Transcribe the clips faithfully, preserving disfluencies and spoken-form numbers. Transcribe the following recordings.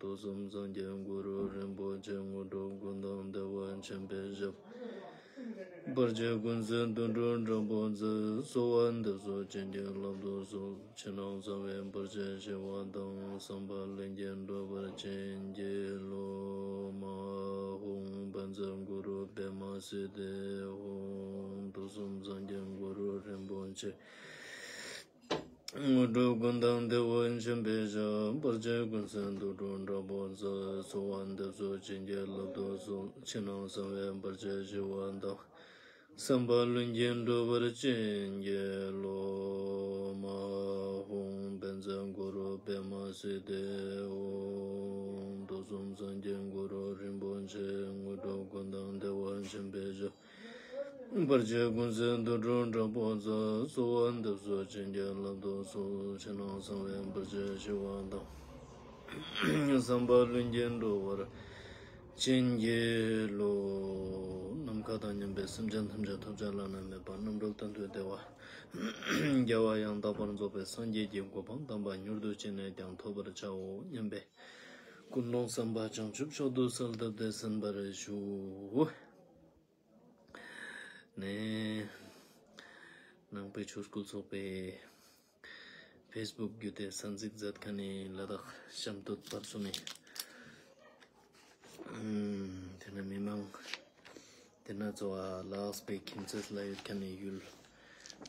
དུས་གསུམ་སངས་རྒྱས་གུ་རུ་རིན་པོ་ཆེ། དངོས་གྲུབ་ཀུན་བདག་བདེ་བ་ཆེན་པོའི་ཞབས། བར་ཆད་ཀུན་སེལ་དུད་འགྲོ་དྲག་པོ་མཛད། གསོལ་བ་འདེབས་སོ་བྱིན་གྱིས་བརླབ་ཏུ་གསོལ། ཕྱི་ནང་གསང་བའི་བར་ཆད་ཞི་བ་དང་། བསམ་པ་ལྷུན་གྱིས་འགྲུབ་པར་བྱིན་གྱིས་རློབས། མ་ཧཱ་ཧཱུྃ་བཛྲ་གུ་རུ་པདྨ་སིདྡྷི་ཧཱུྃ། དུས་གསུམ་སངས་རྒྱས་གུ་རུ་རིན་པོ་ཆེ། དངོས་གྲུབ་ཀུན་བདག་བདེ་བ་ཆེན་པོའི་ཞབས། བར་ཆད་ཀུན་སེལ་དུད་འགྲོ་དྲག་པོ་མཛད། གསོལ་བ་འདེབས་སོ་བྱིན་གྱིས་བརླབ་ཏུ་གསོལ། ཕྱི་ནང་གསང་བའི་བར་ཆད་ཞི་བ་དང་། བསམ་པ་ལྷུན་གྱིས་འགྲུབ་པར་བྱིན་གྱིས་རློབས། མ་ཧཱུྃ་བཛྲ་གུ་རུ་པདྨ་སིདྡྷི་ཧཱུྃ། དུས་གསུམ་སངས་རྒྱས་གུ་རུ་རིན་པོ་ཆེ། དངོས་གྲུབ་ཀུན་བདག་བདེ་བ་ཆེན་པོའི་ཞབས། བར་ཆད་ཀུན་སེལ་དུད་འགྲོ་དྲག་པོ་མཛད། གསོལ་བ་འདེབས་སོ་བྱིན་གྱིས་བརླབ་ཏུ་གསོལ། ཕྱི་ནང་གསང་བའི་བར་ཆད་ཞི་བ་དང་། བསམ་པ་ལྷུན་གྱིས་འགྲུབ་པར་བྱིན་གྱིས་རློབས། ནམ་མཁའ་དང་མཉམ་པའི་སེམས་ཅན་ཐམས་ཅད་ཐོབ་བྱ་བླ་ན་མེད་པ་རྣམ་གྲོལ་གཏན་དུ་བདེ་བ། རྒྱལ་བ་ཡང་དག་པར་རྫོགས་པའི་སངས་རྒྱས་ཀྱི་གོ་འཕང་དམ་པ་མྱུར་དུ་ཅི་ནས་ཀྱང་ཐོབ་པར་བྱའོ་སྙམ་པའི་ཀུན་སློང་བསམ་པ་བྱང་ཆུབ་མཆོག་ཏུ་གསལ་བཏབ་སྟེ་གསན་པར་ཞུ། ནས། ནང་པའི་ཆོས་སྐུལ་ཚོགས་པའི་ཕེས་བུག་བརྒྱུད་དེ་གསན་གཟིགས་མཛད་མཁན་ནི་ལ་དྭགས་གཤམ་སྟོད་བར་གསུམ་མི་ཨུམ། དེ་ན་མི་མང་། དེ་ན་གཙོ་བོ་ལ་དྭགས་པའི་ཁྱིམ་མཚེས་ལ་ཡོད་མཁན་ནི་ཡུལ་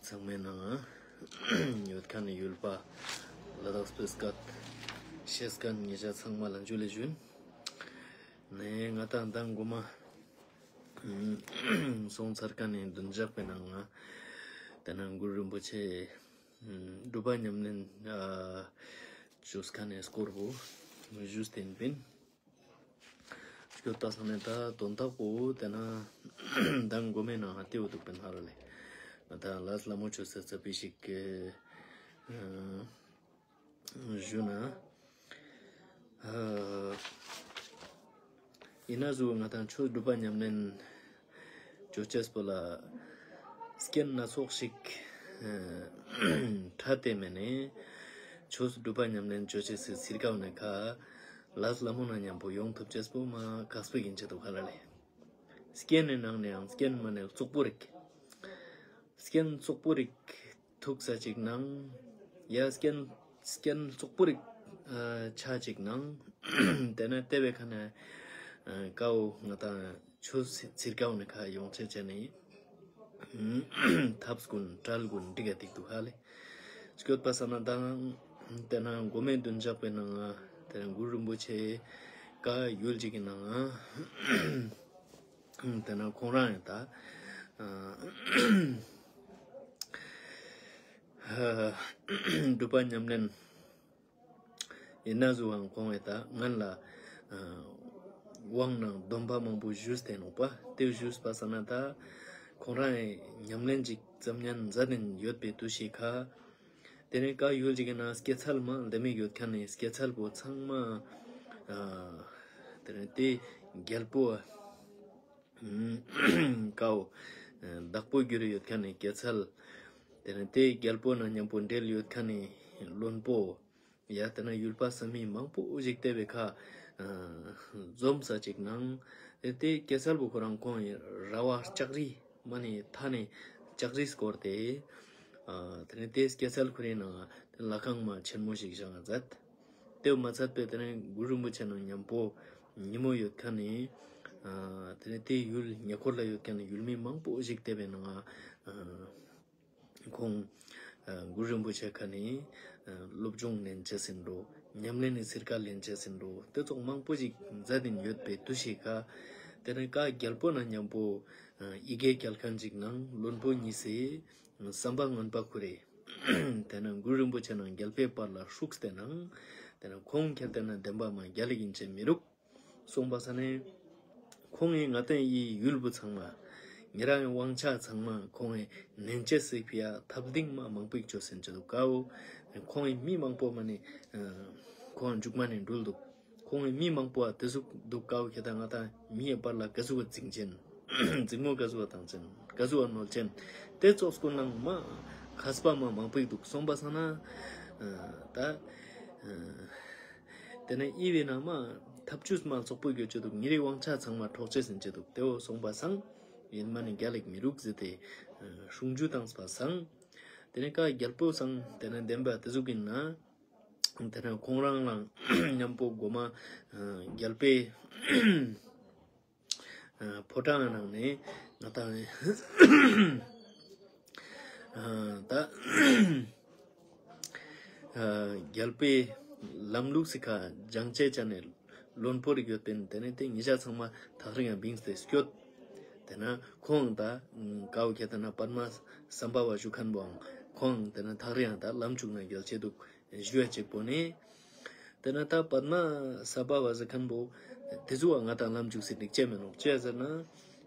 ཚང་མའི་ནང་ང་ཡོད་མཁན་ནི་ཡུལ་པ་ལ་དྭགས་པའི་སྐད་ཤེས་མཁན་ཉེ་ཆ་ཚང་མ་ལ་ཇུ་ལེ་ཞུན། ནས་ང་དང་མདང་གོ་མ། སོང་ཚར་མཁན་ནི་བདུན་ཞག་པའི་ནང་ང་དེ་ན་གུ་རུ་རིན་པོ་ཆེ་སྒྲུབ་པ་ཉམས་ལེན་ཅོས་མཁན་ནི་སྐོར་བོ་ཞུས་ཏེ་ཨིན་པིན། སྐྱོད་པ་སང་ནས་ད་དོན་དག་པོ་དེ་ན་མདང་གོ་མའི་ནང་ང་ཏེ་བོ་འདུག་པིན་ཧ་ར་ལེ། ད་ལས་སླ་མོ་ཅོས་ཏེ་ཙ་པིག་ཞིག་ཞུ་ན། ཨ་ཨིན་ན་ཟུག་ང་དང་ཆོས་སྒྲུབ་པ་ཉམས་ལེན་ཅོ་ཅེས་པོ་ལ་རྐྱེན་སྣ་ཚོགས་ཤིག་ཨ་འཕྲད་དེ་མེད་ནས་ཆོས་སྒྲུབ་པ་ཉམས་ལེན་ཅོ་ཅེས་སི་ཚིར་ཀའོ་ནས་ཁ་ལས་སླ་མོ་ན་མཉམ་པོ་ཡོང་ཐུབ་ཅེས་པོ་མ་ཁག་པོ་ཨིན་ཆ་འདུག་ཧ་ར་ལེ། རྐྱེན་ནི་ནང་ནའང་རྐྱེན་མ་ནེ་རྩོག་པོ་རིག་རྐྱེན་རྩོག་པོ་རིག་ཐུག་ས་ཅིག་ནང་། ཡ་རྐྱེན་རྐྱེན་རྩོག་པོ་རིག་ཨ་ཆ་ཅིག་ནང་། དེ་ན་ཏེ་བའི་ཁ་ནས་ཨ་ཀའོ་ང་དང་ཆོས་ཚིར་ཀའོ་ནས་ཁ་ཡོང་ཆ་ཆ་ནས་ཐབས་ཀུན་གྲལ་ཀུན་འགྲིག་ག་ཏིག་འདུག་ཧ་ལེ། སྐྱོད་པ་སང་ན་དང་དེ་ན་གོ་མའི་བདུན་ཞག་པའི་ནང་ང་དེ་ན་གུ་རུ་རིན་པོ་ཆེ་ཀ་ཡུལ་ཅིག་གི་ནང་ང་དེ་ན་ཁོང་རང་ཡང་ད་ཨ་སྒྲུབ་པ་ཉམས་ལེན་ཨིན་ན་ཟུག་ཁོང་ཡང་ད་ང་ལ་ཨ་དབང་ནང་སྡོམ་པ་མང་པོ་ཞུས་ཏེ་ནོག་པ། ཏེ་ཞུས་པ་སང་ན་ད་ཁོང་རང་ཡང་ཉམས་ལེན་ཅིག་ཙམ་ཉན་མཛད་དེ་ཡོད་པའི་དུས་ཤིག་ཁ། དེ་ནས་ཀ་ཡུལ་ཅིག་གི་ནང་སྐྱེད་ཚལ་མ་ལྡེ་མིག་ཡོད་མཁན་ནི་སྐྱེད་ཚལ་པོ་ཚང་མ་ཨ་དེ་ནས་ཏེ་རྒྱལ་པོ་ཀའོ་བདག་པོ་གྱུར་ཡོད་མཁན་ནི་སྐྱེད་ཚལ། དེ་ནས་ཏེ་རྒྱལ་པོ་ནང་མཉམ་པོ་འབྲེལ་ཡོད་མཁན་ནི་བློན་པོ། ཡ་དེ་ན་ཡུལ་པ་ས་མི་མང་པོ་ཞིག་ཏེ་བའི་ཁ་ཨ་འཛོམས་ས་ཅིག་ནང་། ཏེ་ཏེ་སྐྱེད་ཚལ་པོ་ཁོ་རང་ཁོང་ཡི་ར་བ་ལྕགས་རི་མ་ནེ་ཐ་ནེ་ལྕགས་རི་སྐོར་ཏེ། ཨ་དེ་ནས་ཏེ་སྐྱེད་ཚལ་ཁོ་རའི་ནང་ཏེ་ལྷ་ཁང་མ་ཆེན་མོ་ཞིག་བཞེངས་མཛད། ཏེ་མ་ཚད་པའི་དེ་ནས་གུ་རུ་རིན་པོ་ཆེ་ནང་མཉམ་པོ་ཉི་མོ་ཡོད་མཁན་ནི་ཨ་དེ་ནས་ཏེ་ཡུལ་ཉེ་འཁོར་ལ་ཡོད་མཁན་ནི་ཡུལ་མི་མང་པོ་ཞིག་ཏེ་བའི་ནང་ཨ་ཁོང་ཨ་གུ་རུ་རིན་པོ་ཆེ་ཁ་ནེ་ཨ་སློབ་སྦྱོང་ལེན་ཅེས་ཨིན་འགྲོ། ཉམས་ལེན་ནི་ཚིར་ཀ་ལེན་ཅེས་ཨིན་འགྲོ། ཏེ་ཙོགས་མང་པོ་ཞིག་མཛད་དེ་ཡོད་པའི་དུས་ཤིག་ཁ། དེ་ནས་ཀ་རྒྱལ་པོ་ནང་མཉམ་པོ་ཨ་ཡི་གེ་རྒྱལ་མཁན་ཅིག་ནང་བློན་པོ་གཉིས་སི་བསམ་པ་ངན་པ་ཁུར་རེ། དེ་ན་གུ་རུ་རིན་པོ་ཆེ་ནང་རྒྱལ་པོའི་བར་ལ་ཧྲུགས་ཏེ་ནང་། དེ་ན་ཁོང་ཁྱེར་ཏེ་ན་བདེན་པ་མ་རྒྱལ་ལ་ཨིན་ཅེས་མི་རུག་གསུངས་པ་སང་ནས། ཁོང་ངི་ང་དང་ཡི་ཡུལ་པོ་ཚང་མ། ཉེ་རང་ངི་དབང་ཆ་ཚང་མ་ཁོང་ངི་ནན་ཅེས་སི་ཕི་ཡ་ཐབས་སྡིག་མ་མང་པོ་ཅོས་སེ་ཅི་འདུག་ཀའོ། ཁོང་ངི་མི་མང་པོ་མ་ནེ་ཁོང་མཇུག་མ་ནེ་འགྲུལ་འདུག་ཁོང་ངི་མི་མང་པོ་ཨ་ཏེ་ཟུག་འདུག་ཀའོ། ཁྱེད་དང་ང་དང་མིའི་བར་ལ་ཀ་ཟུག་འཛིང་ཅན། འཛིང་མོ་ཀ་ཟུག་བཏང་ཅན། ཀ་ཟུག་ནོལ་ཅན། ཏེ་ཙོགས་སྐུ་ནང་མ་མཁས་པ་མ་མང་པོ་འདུག་གསུངས་པ་སང་ན། ཨ་ད་ཨ་ ཏེ་ནེ་ཨི་བེ་ན་མ་ཐབས་ཇུས་མ་ཙོག་པོ་གྱོད་ཅེ་དུག། ཉེ་རིང་དབང་ཆ་ཚང་མ་འཕྲོག་ཅེས་ཨིན་ཅེ་དུག། ཏེ་བོ་སོང་པ་སང་ཨིན་མ་ནེ་རྒྱལ་ལ་མི་རུག་ཟེར་ཏེ་ཨ་སྲུང་ཇུས་ཏངས་པ་སང་། ཏེ་ནེ་ཀ་རྒྱལ་པོ་སང་ཏེ་ནེ་དེན་བ་ཏེ་ཟུག་ཨིན་ན། ཏེ་ནེ་ཁོང་རང་ལ་ཉམ་པོ་གོ་མ་ཨ་རྒྱལ་པོའི་ཨ་ཕོ་བྲང་ནང་ནེ་ང་ཏང་ཨ་ད་ཨ་རྒྱལ་པོའི་ལམ་ལུགས་སི་ཁ་སྦྱང་ཅེས་ཅན་ནི་བློན་པོ་རིག་ཡོད་པིན། ཏེ་ནེ་ཏེ་ཉེ་ཞ་ཚང་མ་ཐག་རིང་ང་བིངས་ཏེ་སྐྱོད། ཏེ་ན་ཁོང་ད་ཀའོ་ཁྱེད་ཏེ་ན་པདྨ་སམ་བྷ་བ་ཞུ་ཁན་བོའང་ཁོང་ཏེ་ན་ཐག་རིང་ང་ད་ལམ་ཅུག་ན་རྒྱལ་ཅེ་དུག་ཞུ་ཡ་ཅིག་པོ་ནེ། ཏེ་ན་ད་པདྨ་སམ་བྷ་བ་ཟེར་ཁན་བོ་ཏེ་ཟུག་ང་ཏང་ལམ་ཅུག་སེ་འགྲིག་ཅེས་མེད་ནོག། ཅི་ཟེར་ན་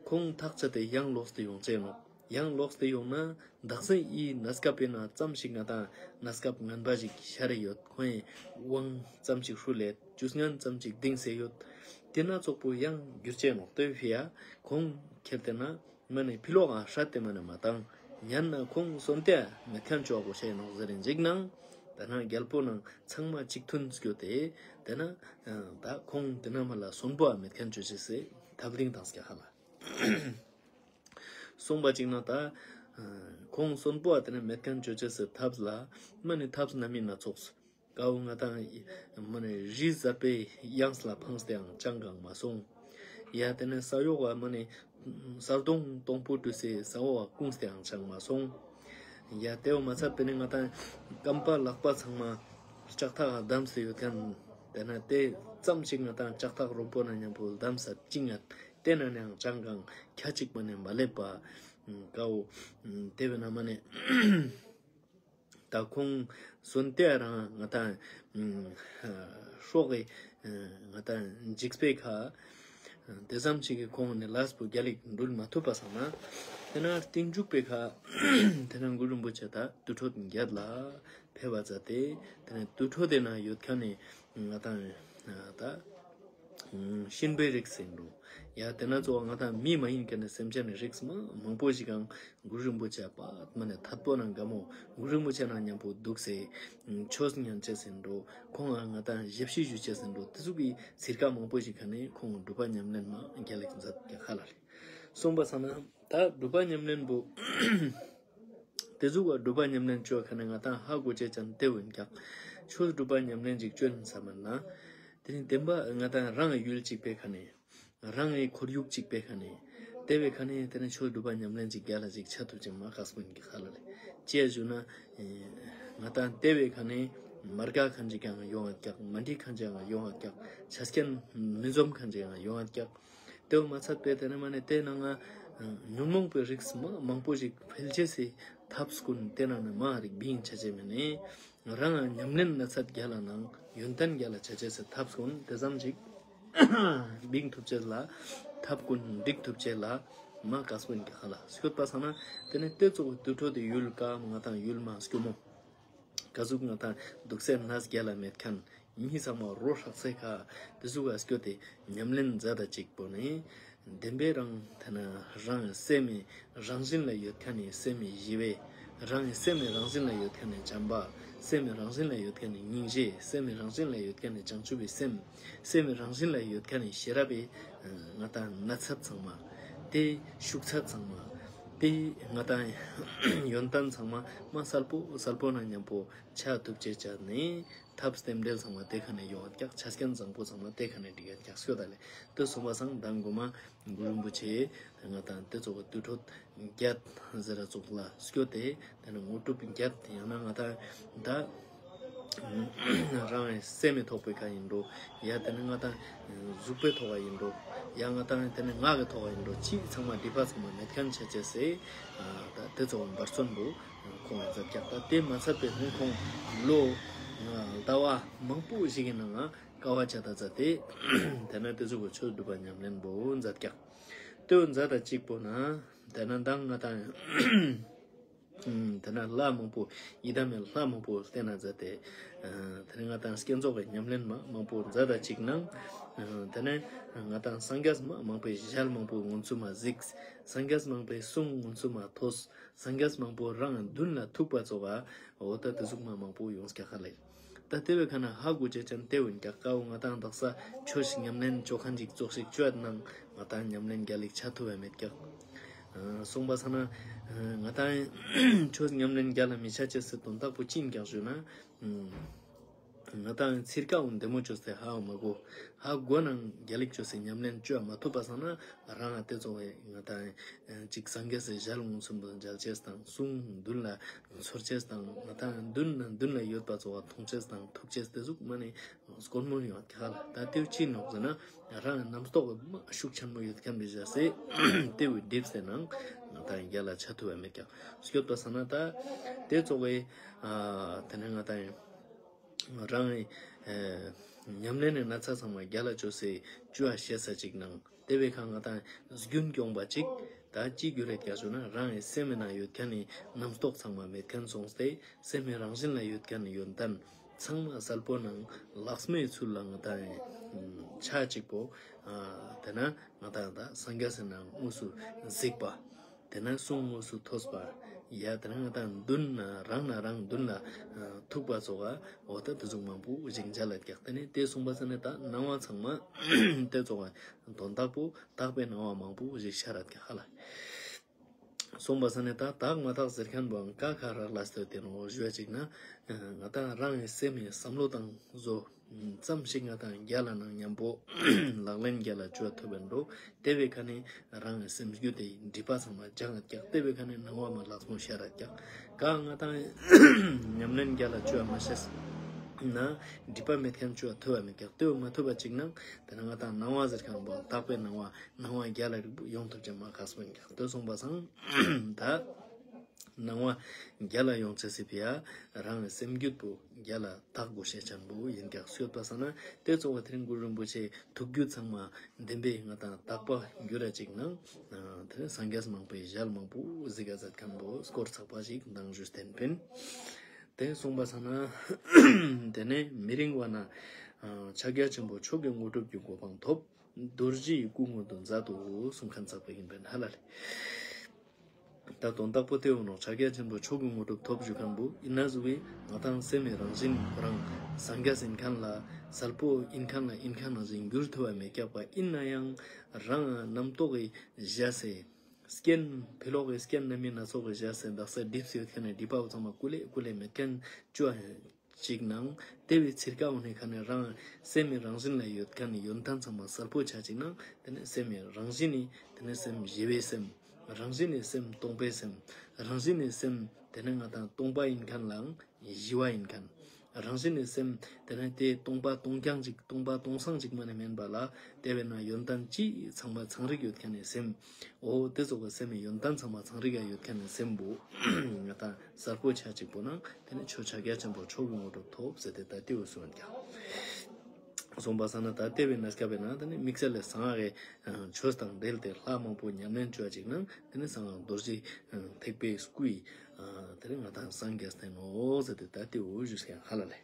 ཁོང་ཐག་ཆད་དེ་ཡང་ལོགས་ཏེ་ཡོང་ཅེས་ནོག། ཡང་ལོགས་ཏེ་ཡོང་ན་དག་ས་ཨི་གནས་སྐབས་པའི་ནང་ཙམ་ཞིག་ང་ཏང་གནས་སྐབས་ངན་པ་ཞིག་ཤར་རེ་ཡོད། ཁོང་ངི་དབང་ཙམ་ཞིག་ཧྲུལ་ལེད། ཇུས་ངན་ཙམ་ཞིག་ལྡིང་སེ་ཡོད། ཏེ་ན་ཙོག་པོ་ཡང་འགྱུར་ཅེས་ནོག། ཏེ་ཕི་ཡ་ཁོང་ཁྱེར་ཏེ་ན་མ་ནེ་ཕི་ལོག་ག་ཧྲད་དེ་མ་ནེ་མ་ཏང་། ཉན་ན་ཁོང་སོན་ཏེ་མེད་ཁན་ཅོ་གོ་ཤེས་ནོག་ཟེར་རིན་ཅིག་ནང་། ཏེ་ན་རྒྱལ་པོ་ནང་ཚང་མ་ཅིག་ཐུན་སྐྱོད་དེ་ཏེ་ན་ད་ཁོང་ཏེ་ན་མ་ལ་སོན་པོ་མེད་ཁན་ཅོ་ཅེས་སི་ཐབས་ལིང་ཏངས་ཀྱག་ཧ་ལ། སོང་པ་ཅིག་ན་ད་ཁོང་སོན་པོ་ཏེ་ན་མེད་ཁན་ཅོ་ཅེས་སི་ཐབས་ལ་མ་ནེ་ཐབས་སྣ་མིན་སྣ་ཚོགས། ཀའོ་ང་ཏང་མ་ནེ་རི་ཟབ་པའི་གཡང་ལ་འཕངས་ཏེའང་ཅང་གང་མ་སོང་། ཡ་ཏེ་ནེ་ས་འོག་ག་མ་ནེ་ས་དོང་དོང་པོ་བྲུས་སེ་ས་འོག་ག་སྐུངས་ཏེའང་ཅང་མ་སོང་། ཡ་ཏེ་བོ་མ་ཚད་པེ་ནེ་ང་ཏང་རྐང་པ་ལག་པ་ཚང་མ་ལྕགས་ཐག་ག་བསྡམས་ཏེ་ཡོད་ཁན་ཏེ་ན་ཏེ་ཙམ་ཞིག་ང་ཏང་ལྕགས་ཐག་རོམ་པོ་ན་ཉམ་པོ་བསྡམས་ས་ཅིག་ཡང་ཏེ་ན་ནའང་ཅང་གང་ཁྱ་ཅིག་མ་ནེ་མ་ལེབ་པ། ཀའོ་ཏེ་བེ་ན་མ་ནེ་ད་ཁོང་སོན་ཏེ་རང་ང་ཏང་སྲོག་གི་ང་ཏང་འཇིགས་པའི་ཁ་ཏེ་ཙམ་ཞིག་གི་ཁོང་ནེ་ལས་པོ་རྒྱལ་ལ་འགྲུལ་མ་ཐུབ་པ་སང་ན་ཏེ་ན་རྟིང་མཇུག་པའི་ཁ་ཏེ་ན་གུ་རུ་རིན་པོ་ཆེ་ད་དུར་ཁྲོད་བརྒྱད་ལ་ཕེབས་པ་མཛད་དེ་ཏེ་ན་དུར་ཁྲོད་དེ་ན་ཡོད་ཁན་ནི་ང་ཏང་ད་གཤིན་པོའི་རིགས་ཟེར་འགྲོ། ཡ་ཏེ་ན་ཙོགས་ང་ཏང་མི་མ་ཡིན་ཁན་ནི་སེམས་ཅན་ནི་རིགས་མ་མང་པོ་ཞིག་གང་གུ་རུ་རིན་པོ་ཆེ་པདྨ་ནེ་ཐད་པོ་ནང་ག་མོ་གུ་རུ་རིན་པོ་ཆེ་ནང་ཉམ་པོ་དུག་སེ་ཆོས་ཉན་ཅེས་ཟེར་འགྲོ། ཁོང་ང་ང་ཏང་ཞབས་ཕྱི་ཞུ་ཅེས་ཟེར་འགྲོ། ཏེ་ཟུག་གི་ཚིར་ཀ་མང་པོ་ཞིག་ཁ་ནེ་ཁོང་སྒྲུབ་པ་ཉམས་ལེན་མ་རྒྱལ་ལ་མཛད་ཀྱག་ཧ་ལ་ལེ། སོང་པ་སང་ན་ད་སྒྲུབ་པ་ཉམས་ལེན་པོ་ཏེ་ཟུག་ག་སྒྲུབ་པ་ཉམས་ལེན་ཅོ་ཁ་ནེ་ང་ཏང་ཧ་གོ་ཅེས་ཅན་ཏེ་བོ་ཨིན་ཀྱག། ཆོས་སྒྲུབ་པ་ཉམས་ལེན་ཅིག་ཅོ་ཨིན་ས་མན་ན། ཏེ་ནེ་དེན་བ་ང་ཏང་རང་ཡུལ་ཅིག་པའི་ཁ་ནེ་རང་ངི་ཁོར་ཡུག་ཅིག་པའི་ཁ་ནེ་ཏེ་བའི་ཁ་ནེ་ཏེ་ནེ་ཆོས་སྒྲུབ་པ་ཉམས་ལེན་ཅིག་རྒྱལ་ལ་ཅིག་ཆ་ཐུབ་ཅིག་མ་ཁག་པོ་ཨིན་ཀྱག་ཧ་ལ་ལེ། ཅི་ཡ་ཞུ་ན་ང་ཏང་ཏེ་བའི་ཁ་ནེ་མར་ག་ཁན་ཅིག་ཡང་ཡོང་ང་ཀྱག། མ་འགྲིག་ཁན་ཅིག་ཡང་ཡོང་ང་ཀྱག། ཆ་རྐྱེན་མི་འཛོམས་ཁན་ཅིག་ཡང་ཡོང་ང་ཀྱག། ཏེ་བོ་མ་ཚད་པའི་ཏེ་ནེ་མ་ནེ་ཏེ་ནང་ང་ཉོན་མོངས་པའི་རིགས་མ་མང་པོ་ཞིག་འཕེལ་ཅེས་སི་ཐབས་ཀུན་ཏེ་ནང་ནེ་མ་རིག་བིང་ཆ་ཅེས་མེད་ནེ་རང་ང་ཉམས་ལེན་ན་ཚད་རྒྱལ་ལ་ནང་ཡོན་ཏན་རྒྱལ་ལ་ཆ་ཅེས་སི་ཐབས་ཀུན་ཏེ་ཙམ་ཞིག་བིང་ཐུབ་ཅེས་ལ་ཐབས་ཀུན་འགྲིག་ཐུབ་ཅེས་ལ་མ་ཁག་པོ་ཨིན་ཀྱག་ཧ་ལ། སྐྱོད་པ་སང་ན་ཏེ་ནེ་ཏེ་ཙོགས་དུར་ཁྲོད་དི་ཡུལ་ཀ་ང་ཏང་ཡུལ་མ་སྐྱོ་མོ། ཀ་ཟུག་ང་ཏང་དུག་སེ་ནས་རྒྱལ་ལ་མེད་ཁན་མི་ཚང་མ་རོ་ཧྲག་སེ་ཁ་ཏེ་ཟུག་ག་སྐྱོད་དེ་ཉམས་ལེན་མཛད་ད་ཅིག་པོ་ནེ་དེན་བའི་རང་ཏེ་ན་རང་སེམས་མི་རང་བཞིན་ལ་ཡོད་ཁན་ནི་སེམས་མི་ཞི་བའི་རང་སེམས་མི་རང་བཞིན་ལ་ཡོད་ཁན་ནི་བྱམས་པ། སེམས་མི་རང་བཞིན་ལ་ཡོད་ཁན་ནི་སྙིང་རྗེ། སེམས་མི་རང་བཞིན་ལ་ཡོད་ཁན་ནི་བྱང་ཆུབ་པའི་སེམས། སེམས་མི་རང་བཞིན་ལ་ཡོད་ཁན་ནི་ཤེས་རབ་པའི་ང་ཏང་ན་ཚད་ཚང་མ་ཏེ་ཤུགས་ཚད་ཚང་མ་ཏེ་ང་ཏང་ཡོན་ཏན་ཚང་མ་མ་སལ་པོ་སལ་པོ་ན་ཉམ་པོ་ཆ་ཐུབ་ཅེས་ཅན་ནི་ཐབས་རྟེན་འབྲེལ་ཚང་མ་ཏེ་ཁ་ནེ་ཡོང་ང་ཀྱག། ཆ་རྐྱེན་བཟང་པོ་ཚང་མ་ཏེ་ཁ་ནེ་འགྲིག་ཡ་ཀྱག་སྐྱོད་ད་ལེ། ཏེ་སོང་པ་སང་མདང་གོ་མ་གུ་རུ་རིན་པོ་ཆེ་ང་ཏང་ཏེ་ཙོགས་དུར་ཁྲོད་བརྒྱད་ཟེར་ར་ཙོགས་ལ་སྐྱོད་དེ་ཏེ་ནེ་དངོས་གྲུབ་བརྒྱད་ཡང་ན་ང་ཏང་ད་རང་སེམས་མི་ཐོག་པའི་ཁ་ཨིན་འགྲོ། ཡ་ཏེ་ནེ་ང་ཏང་གཟུགས་པོའི་ཐོག་ཨིན་འགྲོ། ཡ་ང་ཏང་ཏེ་ནེ་ངག་གི་ཐོག་ཨིན་འགྲོ། ཅི་ཚང་མ་སྒྲིབ་པ་ཚང་མ་མེད་ཁན་ཆ་ཅེས་སི་ད་ཏེ་ཙོགས་འབད་བརྩོན་པོ་ཁོང་ང་མཛད་ཀྱག། ད་ཏེ་མ་ཚད་པའི་ཁོང་ལོ་ཟླ་བ་མང་པོ་ཞིག་གི་ནང་ང་དཀའ་བ་ཆ་ད་མཛད་དེ་ཏེ་ནེ་ཏེ་ཙོགས་ཆོས་སྒྲུབ་པ་ཉམས་ལེན་པོ་མཛད་ཀྱག། ཏེ་བོ་མཛད་ད་ཅིག་པོ་ན་ཏེ་ནེ་མདང་ང་ཏང་ཏེ་ནེ་ལྷ་མང་པོ་ཡི་དམ་མེ་ལྷ་མང་པོ་བསྟེན་ན་མཛད་དེ་ཏེ་ནེ་ང་ཏང་བསྐྱེད་རྫོགས་ཀྱི་ཉམས་ལེན་མ་མང་པོ་མཛད་ད་ཅིག་ནང་ཏེ་ནེ་ང་ཏང་སངས་རྒྱས་མ་མང་པོའི་ཞལ་མང་པོ་མངོན་སུམ་མ་གཟིགས། སངས་རྒྱས་མང་པོའི་གསུང་མངོན་སུམ་མ་ཐོས། སངས་རྒྱས་མང་པོ་རང་མདུན་ལ་ཐུག་པ་ཙོགས་འོ་ད་ཏེ་ཟུག་མ་མང་པོ་ཡོངས་ཀྱག་ཧ་ལེ། ད་ཏེ་བོའི་ཁ་ན་ཧ་གོ་ཅེས་ཅན་ཏེ་བོ་ཨིན་ཀྱག། ཀ་བོ་ང་ཏང་དག་ས་ཆོས་ཤིག་ཉམས་ལེན་ཅོ་ཁན་ཅིག་ཙོགས་ཤིག་ཅོ་ཡ་ནང་ང་ཏང་ཉམས་ལེན་རྒྱལ་ལ་ཅིག་ཆ་ཐུབ་བ་མེད་ཀྱག། སོང་པ་སང་ན་ང་ཏང་ཆོས་ཉམས་ལེན་རྒྱལ་ལ་མི་ཆ་ཅེས་སི་དོན་དག་པོ་ཅི་ཨིན་ཀྱག་ཞུ་ན། ང་ཏང་ཚིར་ཀ་འོ་བདེ་མོ་ཅོས་ཏེ་ཧ་མ་གོ། ཧ་གོ་ནང་རྒྱལ་ལ་ཅིག་ཅོས་ཏེ་ཉམས་ལེན་ཅོ་མ་ཐུབ་པ་སང་ན་རང་ང་ཏེ་ཙོགས་སི་ང་ཏང་ཅིག་སངས་རྒྱས་སི་ཞལ་མངོན་སུམ་དུ་མཇལ་ཅེས་དང་གསུང་མདུན་ལ་ཚོར་ཅེས་དང་ང་ཏང་མདུན་ན་མདུན་ལ་ཡོད་པ་ཙོགས་མཐོང་ཅེས་དང་ཐུག་ཅེས་ཏེ་ཟུག་མ་ནེ་དཀོན་མོ་ཡོང་ཀྱག་ལ། ད་ཏེ་བོ་ཅི་ནོག་ཟེར་ན་རང་རྣམ་རྟོག་མ་ཤུགས་ཆེན་མོ་ཡོད་ཁན་བོའི་ཞག་སེ་ཏེ་བོའི་སྒྲིབ་སེ་ནང་ང་ཏང་རྒྱལ་ལ་ཆ་ཐུབ་བ་མེད་ཀྱག། སྐྱོད་པ་སང་ན་ད་ཏེ་ཙོགས་སི་ཨ་ཏེ་ནེ་ང་ཏང་རང་ཨེ་ཉམས་ལེན་ནི་ན་ཚ་ཚང་མ་རྒྱལ་ལ་ཅོས་སེ་ཅོ་བ་ཤེས་ས་ཅིག་ནང་ཏེ་བོའི་ཁ་ང་ཏང་རྒྱུན་སྐྱོང་པ་ཅིག་ད་ཅི་རྒྱུ་རེད་ཀྱག་ཞུ་ན་རང་ཨེ་སེམས་ནང་ཡོད་ཁན་ནི་རྣམ་རྟོག་ཚང་མ་མེད་ཁན་སོང་སྟེ་སེམས་ནི་རང་བཞིན་ལ་ཡོད་ཁན་ནི་ཡོན་ཏན་ཚང་མ་གསལ་པོ་ནང་ལགས་མོའི་ཚུལ་ལ་ང་ཏང་ཨེ་ཆ་ཅིག་པོ་ཨ་ཏེ་ན་ང་ཏང་ད་སངས་རྒྱས་སི་ནང་དངོས་སུ་གཟིགས་པ། ཏེ་ནེ་གསུང་དངོས་སུ་ཐོས་པ། ཡ་ཏེ་ནེ་ང་ཏང་མདུན་ན་རང་ན་རང་མདུན་ལ་ཐུག་པ་ཙོགས་འོ་ད་ཏེ་ཟུག་མང་པོ་ཞིག་མཇལ་ལ་ཀྱག། ཏེ་ནེ་ཏེ་སོང་པ་སང་ན་ད་སྣང་བ་ཚང་མ་ཏེ་ཙོགས་དོན་དག་པོ་དག་པའི་སྣང་བ་མང་པོ་ཞིག་ཤར་ར་ཀྱག་ཧ་ལ། སོང་པ་སང་ན་ད་དག་མ་དག་ཟེར་ཁན་བོ་ཀ་ཁ་རག་ལས་ཏེ་ཏེ་ནོ་ཞུ་བ་ཅིག་ན་ང་ཏང་རང་གི་སེམས་ནི་བསམ་བློ་དང་བཟོ་ཙམ་ཞིག་ང་ཏང་རྒྱལ་ལ་ནང་མཉམ་པོ་ལག་ལེན་རྒྱལ་ལ་ཅོ་ཐུབ་བན་འགྲོ། ཏེ་བོའི་ཁ་ནེ་རང་གི་སེམས་རྒྱུད་དེ་སྒྲིབ་པ་ཚང་མ་སྦྱང་ཀྱག། ཏེ་བོའི་ཁ་ནེ་སྣང་བ་མ་ལགས་མོ་ཤར་ར་ཀྱག། ཀ་ང་ཏང་ཉམས་ལེན་རྒྱལ་ལ་ཅོ་མ་ཤེས་ན་སྒྲིབ་པ་མེད་ཁན་ཅོ་ཐུབ་བ་མེད་ཀྱག། ཏེ་བོ་མ་ཐུབ་པ་ཅིག་ནང་ཏེ་ནེ་ང་ཏང་སྣང་བ་ཟེར་ཁན་བོ་དག་པའི་སྣང་བ་སྣང་བ་རྒྱལ་ལ་རིག་པོ་ཡོང་ཐུབ་ཅེས་མ་ཁག་པོ་ཨིན་ཀྱག། ཏེ་སོང་པ་སང་ད་སྣང་བ་རྒྱལ་ལ་ཡོང་ཅེས་སི་ཕི་ཡ་རང་གི་སེམས་རྒྱུད་པོ་རྒྱལ་ལ་དག་དགོས་ཤེས་ཅན་པོ་ཨིན་ཀྱག། སྐྱོད་པ་སང་ན་ཏེ་ཙོགས་པ་ཏེ་རིང་གུ་རུ་རིན་པོ་ཆེ་ཐུགས་རྒྱུད་ཚང་མ་བདེན་པའི་ང་ཏང་དག་པ་གྱུར་ར་ཅིག་ནང་ཏེ་རིང་སངས་རྒྱས་མང་པོའི་ཞལ་མང་པོ་གཟིགས་ས་མཛད་ཁན་པོ་སྐོར་ཚགས་པ་ཞིག་མདང་ཞུས་ཏེ་ཨིན་པིན། ཏེ་སོང་པ་སང་ན་ཏེ་ནེ་མི་རིང་བ་ན་ཕྱག་རྒྱ་ཆེན་པོ་མཆོག་གི་དངོས་གྲུབ་ཀྱི་གོ་འཕང་ཐོབ། རྡོ་རྗེའི་སྐུ་མངོན་དུ་མཛད་དོ་གསུང་ཁན་ཚགས་པ་ཨིན་པིན་ཧ་ལ་ལེ། ད་དོན་དག་པོ་ཏེ་བོ་ནོ་ཕྱག་རྒྱ་ཆེན་པོ་མཆོག་གི་དངོས་གྲུབ་ཐོབ་ཞུ་ཁན་བོ་ཨིན་ན་ཟུག་གི་ང་ཏང་སེམས་ནི་རང་བཞིན་ཁོ་རང་སངས་རྒྱས་ཨིན་ཁན་ལ་གསལ་པོ་ཨིན་ཁན་ལ་ཨིན་ཁན་ནང་བཞིན་འགྱུར་ཐུབ་བ་མེད་ཀྱག་པ། ཨིན་ན་ཡང་རང་རྣམ་རྟོག་གི་ཞག་སེ་རྐྱེན་ཕི་ལོག་གི་རྐྱེན་རྣམ་སྨིན་སྣ་ཚོགས་གི་ཞག་སེ་དག་ས་སྒྲིབ་སེ་ཡོད་ཁན་ནི་སྒྲིབ་པ་བོ་ཚང་མ་ཀུ་ལེ་ཀུ་ལེ་མེད་ཁན་ཅོ་ཅིག་ནང་ཏེ་བོའི་ཚིར་ཀ་འོ་ནེ་ཁ་ནེ་རང་སེམས་ནི་རང་བཞིན་ལ་ཡོད་ཁན་ནི་ཡོན་ཏན་ཚང་མ་གསལ་པོ་ཆ་ཅིག་ནང་ཏེ་ནེ་སེམས་ནི་རང་བཞིན་ནི་ཏེ་ནེ་སེམས་ཞི་བའི་སེམས། རང་བཞིན་ནི་སེམས་སྟོང་པའི་སེམས། རང་བཞིན་ནི་སེམས་ཏེ་ནེ་ང་ཏང་སྟོང་པ་ཨིན་ཁན་ལའང་ཞི་བ་ཨིན་ཁན། རང་བཞིན་ནི་སེམས་ཏེ་ནེ་ཏེ་སྟོང་པ་སྟོང་རྐྱང་ཅིག་སྟོང་པ་སྟོང་སང་ཅིག་མ་ནེ་མེན་པ་ལ་ཏེ་བོའི་ནང་ཡོན་ཏན་ཅི་ཚང་མ་ཚང་རིག་ཡོད་ཁན་ནི་སེམས། འོ་ཏེ་ཙོགས་སི་སེམས་ནི་ཡོན་ཏན་ཚང་མ་ཚང་རིག་ཡ་ཡོད་ཁན་ནི་སེམས་པོ་ང་ཏང་གསལ་པོ་ཆ་ཅིག་པོ་ནང་ཏེ་ནེ་ཆོས་ཕྱག་རྒྱ་ཆེན་པོ་མཆོག་གི་དངོས་གྲུབ་ཐོབ་ཟེར་ཏེ་ད་ཏེ་བོ་གསུངས་ཀྱག། སོང་པ་སང་ན་ད་ཏེ་བོའི་གནས་སྐབས་ནང་ཏེ་ནེ་དམིགས་བསལ་ལ་གསང་སྔགས་ཀྱི་ཆོས་དང་འབྲེལ་ཏེ་ལྷ་མང་པོ་ཉམས་ལེན་ཅོ་ཅིག་ནང་ཏེ་ནེ་གསང་སྔགས་རྡོ་རྗེ་ཐེག་པའི་སྐུའི་ཏེ་ནེ་ང་ཏང་སངས་རྒྱས་ཏེ་ནོ་ཟེར་ཏེ་ད་ཏེ་བོ་ཞུས་ཀྱག་ཧ་ལ་ལེ།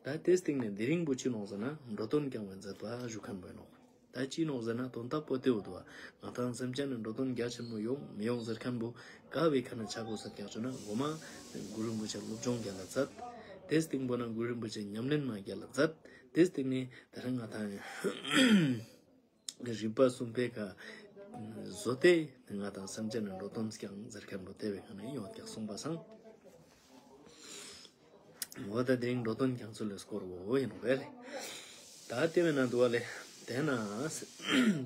ད་ཏེའི་སྟེང་ནེ་དེ་རིང་པོ་ཅི་ནོག་ཟེར་ན་འགྲོ་དོན་བསྐྱང་བའི་མཛད་པ་ཞུ་ཁན་བོ་ཨིན་ནོག། ད་ཅི་ནོག་ཟེར་ན་དོན་དག་པོ་ཏེ་བོ་དུག་པ། ང་ཏང་སེམས་ཅན་ནི་འགྲོ་དོན་རྒྱ་ཆེན་མོ་ཡོང་མི་ཡོང་ཟེར་ཁན་བོ་ཀ་བོའི་ཁ་ནེ་ཆ་གོས་ཟེར་ཀྱག་ཞུ་ན་གོ་མ་གུ་རུ་རིན་པོ་ཆེ་སློབ་སྦྱོང་རྒྱལ་ལ་མཛད། ཏེའི་སྟེང་པོ་ནེ་གུ་རུ་རིན་པོ་ཆེ་ཉམས་ལེན་མ་རྒྱལ་ལ་མཛད། ཏེའི་སྟེང་ནེ་ཏེ་རིང་ང་ཏང་རིམ་པ་གསུམ་པའི་ཀ་བཟོ་སྟེ་ང་ཏང་སེམས་ཅན་ནི་འགྲོ་དོན་བསྐྱང་ཟེར་ཁན་བོ་ཏེ་བོའི་ཁ་ནེ་ཡོང་ཀྱག་སོང་པ་སང་། འོ་ད་དེ་རིང་འགྲོ་དོན་བསྐྱང་ཚུལ་ལ་སྐོར་བོ་ཨིན་ནོག་ལེ། ད་ཏེ་བོའི་ནང་དུག་པ་ལེ། ཏེ་ན་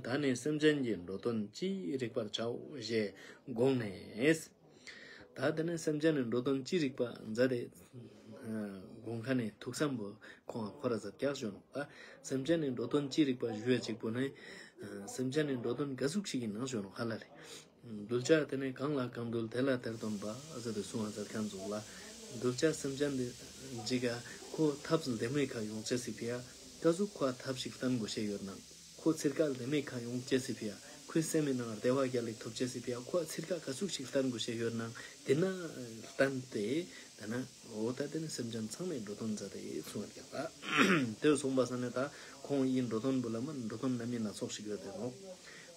ད་ནི་སེམས་ཅན་གྱི་འགྲོ་དོན་ཅི་རིག་པར་བྱའོ་ཞེས་དགོངས་ནས། ད་ཏེ་ནེ་སེམས་ཅན་ནི་འགྲོ་དོན་ཅི་རིག་པ་མཛད་དེ་དགོངས་ཁན་ནི་ཐུགས་བསམ་བོ་ཁོང་ཁོ་ར་ཟེར་ཀྱག་ཞུ་ནོག། ད་སེམས་ཅན་ནི་འགྲོ་དོན་ཅི་རིག་པ་ཞུ་བ་ཅིག་པོ་ནི་སེམས་ཅན་ནི་འགྲོ་དོན་ག་ཟུག་ཞིག་ཨིན་ན་ཞུ་ནོག་ཧ་ལ་ལེ། གདུལ་བྱ་དེ་ནི་གང་ལ་གང་འདུལ་དེ་ལ་དེར་སྟོན་པ་ཟེར་ཏེ་གསུངས་པ་མཛད་ཁན་ཙོགས་ལ། གདུལ་བྱ་སེམས་ཅན་དེ་ཅིག་ག་ཁོ་ཐབས་ལྡན་མའི་ཁ་ཡོང་ཅེས་སི་ཕི་ཡ་ཀ་ཟུག་ཁོ་ཐབས་ཤིག་བསྟན་དགོས་ཤེས་ཡོད་ནང་། ཁོ་ཚིར་ཀ་ལྡན་མའི་ཁ་ཡོང་ཅེས་སི་ཕི་ཡ་ཁོའི་སེམས་མི་ནང་བདེ་བ་རྒྱལ་ལ་ཐོབ་ཅེས་སི་ཕི་ཡ་ཁོ་ཚིར་ཀ་ཀ་ཟུག་ཞིག་བསྟན་དགོས་ཤེས་ཡོད་ནང་དེ་ན་བསྟན་ཏེ་དེ་ན་འོ་ད་དེ་ནི་སེམས་ཅན་ཚང་མའི་འགྲོ་དོན་མཛད་དེ་གསུངས་པ་ཀྱག་ད། དེ་གསུངས་པ་སང་ནི་ད་ཁོང་ཡིན་འགྲོ་དོན་བོ་ལ་མ་འགྲོ་དོན་རྣམ་སྨིན་སྣ་ཚོགས་ཤིག་ཡོད་དེ་ནོག།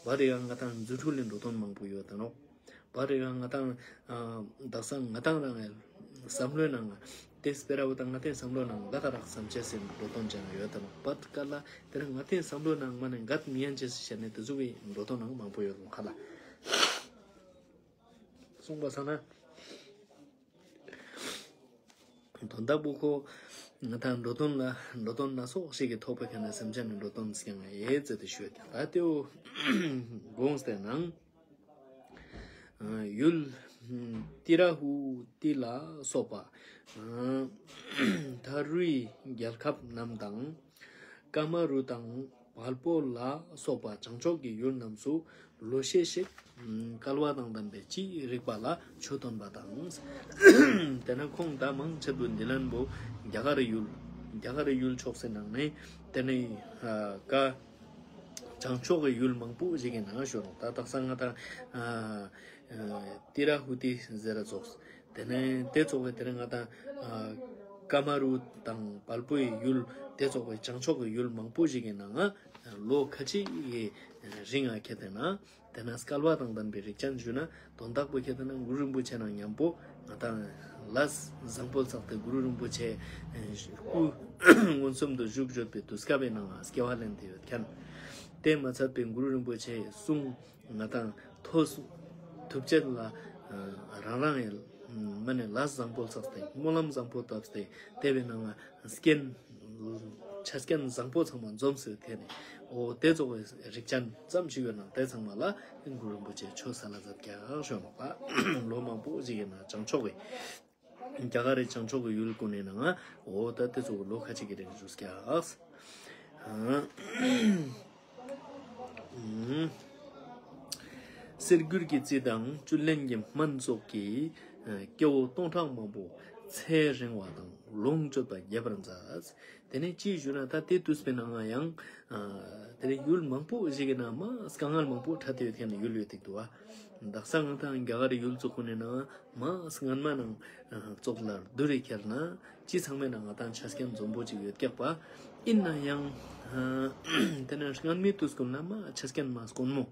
བ་རེ་ག་ང་ཏང་རྫུ་འཕྲུལ་ལི་འགྲོ་དོན་མང་པོ་ཡོད་དེ་ནོག། བ་རེ་ག་ང་ཏང་ཨ་དག་ས་ང་ཏང་རང་བསམ་བློའི་ནང་ དེ་སྤེ་ར་བོ་དང་ང་ཏེ་བསམ་བློ་ནང་ང་ད་རག་བསམ་ཅེས་སི་འགྲོ་དོན་ཅན་ཡོད་དམ་པད་ཀ་ལ། དེ་ནེ་ང་ཏེ་བསམ་བློ་ནང་མ་ནེ་གད་མི་ཡན་ཅེས་སི་ཆ་ནེ་དེ་ཟུག་གི་འགྲོ་དོན་ནང་མང་པོ་ཡོད་ཁ་ལ། གསུངས་པ་སང་ན། དོན་དག་པོ་ཁོ་ང་ཏང་འགྲོ་དོན་ལ་འགྲོ་དོན་སྣ་ཚོགས་ཤིག་གི་ཐོག་པའི་ཁ་ནེ་སེམས་ཅན་ནི་འགྲོ་དོན་སྐྱང་ཡེ་ཙེ་ཏེ་ཞུ་ཡ་ད་ལྟེའོ་དགོངས་ཏེ་ནང་ཡུལ་ཏི་ར་ཧུ་ཏི་ལ་སོགས་པ་ཐ་རུའི་རྒྱལ་ཁབ་རྣམས་དང་། ཀ་མ་རུ་དང་བལ་པོ་ལ་སོགས་པ་བྱང་ཕྱོགས་ཀྱི་ཡུལ་རྣམས་སུ་ལོ་ཤས་ཤིག་སྐལ་བ་དང་ལྡན་པའི་ཅི་རིགས་པ་ལ་ཆོས་སྟོན་པ་དང་། དེ་ནེ་ཁོང་ད་མང་ཆེ་བོ་འདི་ལན་བོ་རྒྱ་གར་ཡུལ་རྒྱ་གར་ཡུལ་ཕྱོགས་སི་ནང་ནེ་དེ་ནེ་ཀ་བྱང་ཕྱོགས་ཀྱི་ཡུལ་མང་པོ་ཞིག་གི་ནང་ཞུ་རུང་ད་དག་ས་ང་ཏང་ཏི་ར་ཧུ་ཏི་ཟེར་ར་ཙོགས། དེ་ནེ་དེ་ཙོགས་པའི་དེ་ནེ་ང་ཏང་ཀ་མ་རུ་དང་བལ་པོའི་ཡུལ་དེ་ཙོགས་པའི་བྱང་ཕྱོགས་ཀྱི་ཡུལ་མང་པོ་ཞིག་གི་ནང་ང་ལོ་ཁ་ཅིག་གི་རིང་ང་ཁེ་དེ་ན་དེ་ནེ་སྐལ་བ་དང་ལྡན་པའི་རིགས་ཅན་ཞུ་ན་དོན་དག་པོ་ཁེ་དེ་ན་གུ་རུ་རིན་པོ་ཆེ་ནང་མཉམ་པོ་ང་ཏང་ལས་བཟང་པོ་བསགས་ཏེ་གུ་རུ་རིན་པོ་ཆེ་སྐུ་མངོན་སུམ་དུ་བཞུགས་ཡོད་པའི་དུས་སྐབས་པའི་ནང་ང་སྐྱེ་བ་ལེན་ཏེ་ཡོད་ཁན། དེ་མ་ཚད་པའི་གུ་རུ་རིན་པོ་ཆེའི་གསུང་ང་ཏང་ཐོས་ཐུབ་ཅེས་ལ་རང་རང་ཡང་མ་ནེ་ལས་བཟང་པོ་བསགས་ཏེ་སྨོན་ལམ་བཟང་པོ་བཏབ་སྟེ་དེ་བའི་ནང་ལ་རྐྱེན་ཆ་རྐྱེན་བཟང་པོ་ཚང་མ་འཛོམས་སེ་ཐེ་ནེ་འོ་དེ་ཙོགས་པའི་རིགས་ཅན་ཙམ་ཞིག་ཡོད་ན་དེ་ཚང་མ་ལ་གུ་རུ་རིན་པོ་ཆེ་ཆོས་སལ་ལ་མཛད་ཀྱག་ཞུ་ནོག་པ། ལོ་མང་པོ་ཞིག་གི་ནང་བྱང་ཕྱོགས་ཀྱི་རྒྱ་གར་རི་བྱང་ཕྱོགས་ཀྱི་ཡུལ་ཀུན་ནི་ནང་འོ་ད་དེ་ཙོགས་ལོ་ཁ་ཅིག་གི་རིང་བཞུགས་ཀྱག། གསེར་འགྱུར་གྱི་རྩི་དང་བཅུད་ལེན་གྱི་སྨན་སོགས་ཀྱིས་སྐྱེ་བོ་སྟོང་ཕྲག་མང་པོ་ཚེ་རིང་བ་དང་ལོངས་སྤྱོད་པ་རྒྱས་པར་མཛད། དེ་ནེ་ཅི་ཞུ་ན་ད་དེ་དུས་པའི་ནང་ང་ཡང་དེ་ནེ་ཡུལ་མང་པོ་ཞིག་གི་ནང་མ་དཀའ་ངལ་མང་པོ་འཕྲད་དེ་ཡོད་ཁན་ནི་ཡུལ་ཡོད་ཏིག་འདུག་བ། དག་ས་ང་ཏང་རྒྱ་གར་ཡུལ་ཙོགས་ཀུན་ནི་ནང་མ་སྔན་མ་ནང་ཙོགས་ལ་བསྡུར་རེ་ཁྱེར་ན་ཅི་ཚང་མའི་ནང་ང་ཏང་ཆ་རྐྱེན་འཛོམས་པོ་ཅིག་ཡོད་ཀྱག་པ། ཨིན་ན་ཡང་དེ་ནེ་སྔན་མའི་དུས་ཀུན་ན་མ་ཆ་རྐྱེན་མ་དཀོན་མོ།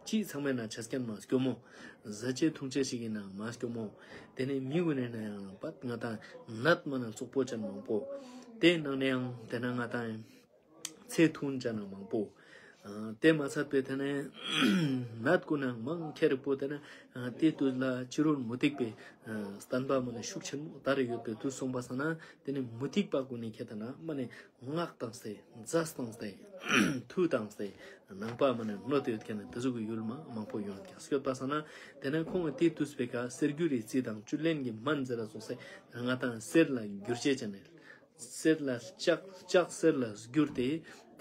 ཅི་ཚང་མའི་ནང་ཆ་རྐྱེན་མ་སྐྱོ་མོ། ཟ་ཅེས་འཐུང་ཅེས་ཞིག་གི་ནང་མ་སྐྱོ་མོ། དེ་ནེ་མི་གུན་ནི་ནང་ཡང་པད་ང་ཏང་ནད་མ་ནེ་ཙོག་པོ་ཅན་མང་པོ། དེ་ནང་ནེ་ཡང་དེ་ནེ་ང་ཏང་ཚེ་ཐུང་ཅན་མང་པོ། དེ་མ་ཚད་པའི་དེ་ནེ་ནད་ཀུན་ནང་མང་ཁྱེར་པོ་དེ་ནེ་དེ་དུས་ལ་ཕྱི་རོལ་མུ་སྟེགས་པའི་བསྟན་པ་མ་ནེ་ཤུགས་ཆེན་མོ་དར་ཡོད་པའི་དུས་སོང་པ་སང་ན་དེ་ནེ་མུ་སྟེགས་པ་ཀུན་ནི་ཁེ་དེ་ན་མ་ནེ་སྔགས་བཏང་སྟེ་རྫས་བཏང་སྟེ་མཐུ་བཏང་སྟེ་ནང་པ་མ་ནེ་གནོད་དེ་ཡོད་ཁན་ནི་དེ་ཟུག་གི་ཡུལ་མ་མང་པོ་ཡོང་ཀྱག་སྐྱོད་པ་སང་ན་དེ་ནེ་ཁོང་གི་དེ་དུས་པའི་ཀ་གསེར་འགྱུར་རི་རྩི་དང་བཅུད་ལེན་གྱི་སྨན་ཟེར་ར་ཙོགས་སེ་ང་ཏང་གསེར་ལ་འགྱུར་ཅེས་ཅན་ནི་གསེར་ལ་ལྕགས་ལྕགས་གསེར་ལ་བསྒྱུར་ཏེ་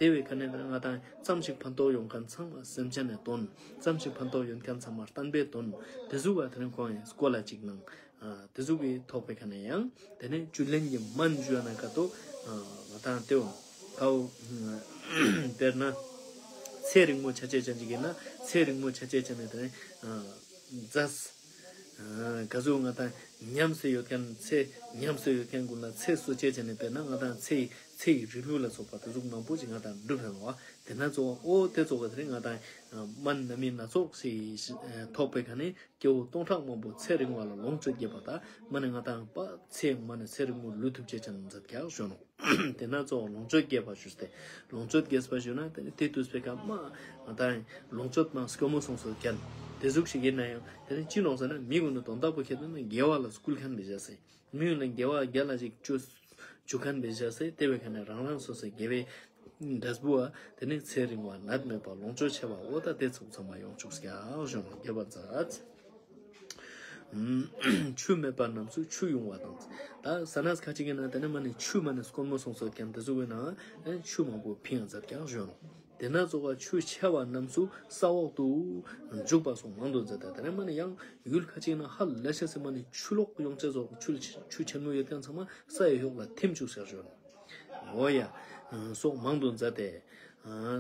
དེ་བའི་ཁ་ནེ་ང་ཏང་ཙམ་ཞིག་ཕན་ཐོགས་ཡོང་ཁན་ཚང་མ་སེམས་ཅན་ནི་དོན། ཙམ་ཞིག་ཕན་ཐོགས་ཡོང་ཁན་ཚང་མ་བསྟན་པའི་དོན། དེ་ཟུག་ག་དེ་ནེ་ཁོང་གི་སྐོར་ལ་ཅིག་ནང་དེ་ཟུག་གི་ཐོག་པའི་ཁ་ནེ་ཡང་དེ་ནེ་བཅུད་ལེན་གྱི་སྨན་ཞུ་ན་ཀ་ཏོ་ང་ཏང་དེའོ་ཀའོ་དཔེར་ན་ཚེ་རིང་མོ་ཆ་ཅེས་ཅན་ཅིག་ཡིན་ན་ཚེ་རིང་མོ་ཆ་ཅེས་ཅན་ནི་དེ་ནེ་རྫས་ག་ཟུག་ང་ཏང་ཉམས་སུ་ཡོད་ཁན་ཚེ་ཉམས་སུ་ཡོད་ཁན་ཀུན་ལ་ཚེ་གསོ་ཅེས་ཅན་ནི་དཔེར་ན་ང་ཏང་ཚེ་ཚེ་ཡི་རིལ་བུ་ལ་སོགས་པ་དེ་ཟུག་མང་པོ་ཅིག་ང་ཏང་སྒྲུབ་ཡོང་བ། དེ་ན་ཙོགས་འོ་དེ་ཙོགས་དེ་ནེ་ང་ཏང་སྨན་སྣ་མིན་སྣ་ཚོགས་ཤིག་ཐོག་པའི་ཁ་ནེ་སྐྱེ་བོ་སྟོང་ཕྲག་མང་པོ་ཚེ་རིང་བ་ལ་ལོངས་སྤྱོད་རྒྱས་པ་དང་མ་ནེ་ང་ཏང་པ་ཚེ་མ་ནེ་ཚེ་རིང་མོ་ལུས་ཐུབ་ཅེས་ཅན་མཛད་ཀྱག་ཞུ་ནོག་དེ་ན་ཙོགས་ལོངས་སྤྱོད་རྒྱས་པ་ཞུས་ཏེ་ལོངས་སྤྱོད་རྒྱས་པ་ཞུ་ན་དེ་ནེ་དེ་དུས་པའི་ཀ་མ་ང་ཏང་ལོངས་སྤྱོད་མ་སྐྱོ་མོ་སོང་སོ་ཁན་དེ་ཟུག་ཞིག་ཡིན་ན་ཡང་དེ་ནེ་ཅི་ནོག་ཟེར་ན་མི་གུན་ནི་དོན་དག་པོ་ཁེ་དེ་ན་དགེ་བ་ལ་སྐུལ་ཁན་བེ་བྱ་སེ། མི་གུན་ལ་དགེ་བ་རྒྱ་ལ་ཞིག་ཅོ་ཅུག་ཁན་བེ་བྱ་སེ་དེ་བའི་ཁ་ནེ་རང་རང་སོ་སོའི་དགེ་བའི་འབྲས་བུ་བ་དེ་ནེ་ཚེ་རིང་བ་ནད་མེད་པ་ལོངས་སྤྱོད་ཆེ་བ་འོ་ད་དེ་ཚོ་ཚང་མ་ཡོང་ཅུག་ཀྱག་ཞུ་ནོག་རྒྱས་པར་མཛད། ཆུ་མེད་པ་རྣམས་སུ་ཆུ་དབྱུང་བ་དང་། ད་ས་ནས་ཁ་ཅིག་གི་ནང་དེ་ནེ་མ་ནེ་ཆུ་མ་ནེ་དཀོན་མོ་སོང་སོ་ཁན་དེ་ཟུག་གི་ནང་ཆུ་མང་པོ་ཕིང་ཡང་མཛད་ཀྱག་ཞུ་ནོག་དེ་ན་ཙོགས་ཆུ་ཆེ་བ་རྣམས་སུ་ས་འོག་ཏུ་འཇུག་པ་སོགས་མང་དུ་མཛད་དེ། དེ་ནེ་མ་ནེ་ཡང་ཡུལ་ཁ་ཅིག་ན་ཧ་ལས་ཤ་སེ་མ་ནེ་ཆུ་ལོག་ཡོང་ཅེས་སོགས་ཆུ་ཆུ་ཆེན་མོ་ཡོད་ཁན་ཚང་མ་ས་ཡི་འོག་ལ་ཐིམ་ཅུག་ཟེར་ཞུ་ནོག་འོ་ཡ། སོགས་མང་དུ་མཛད་དེ།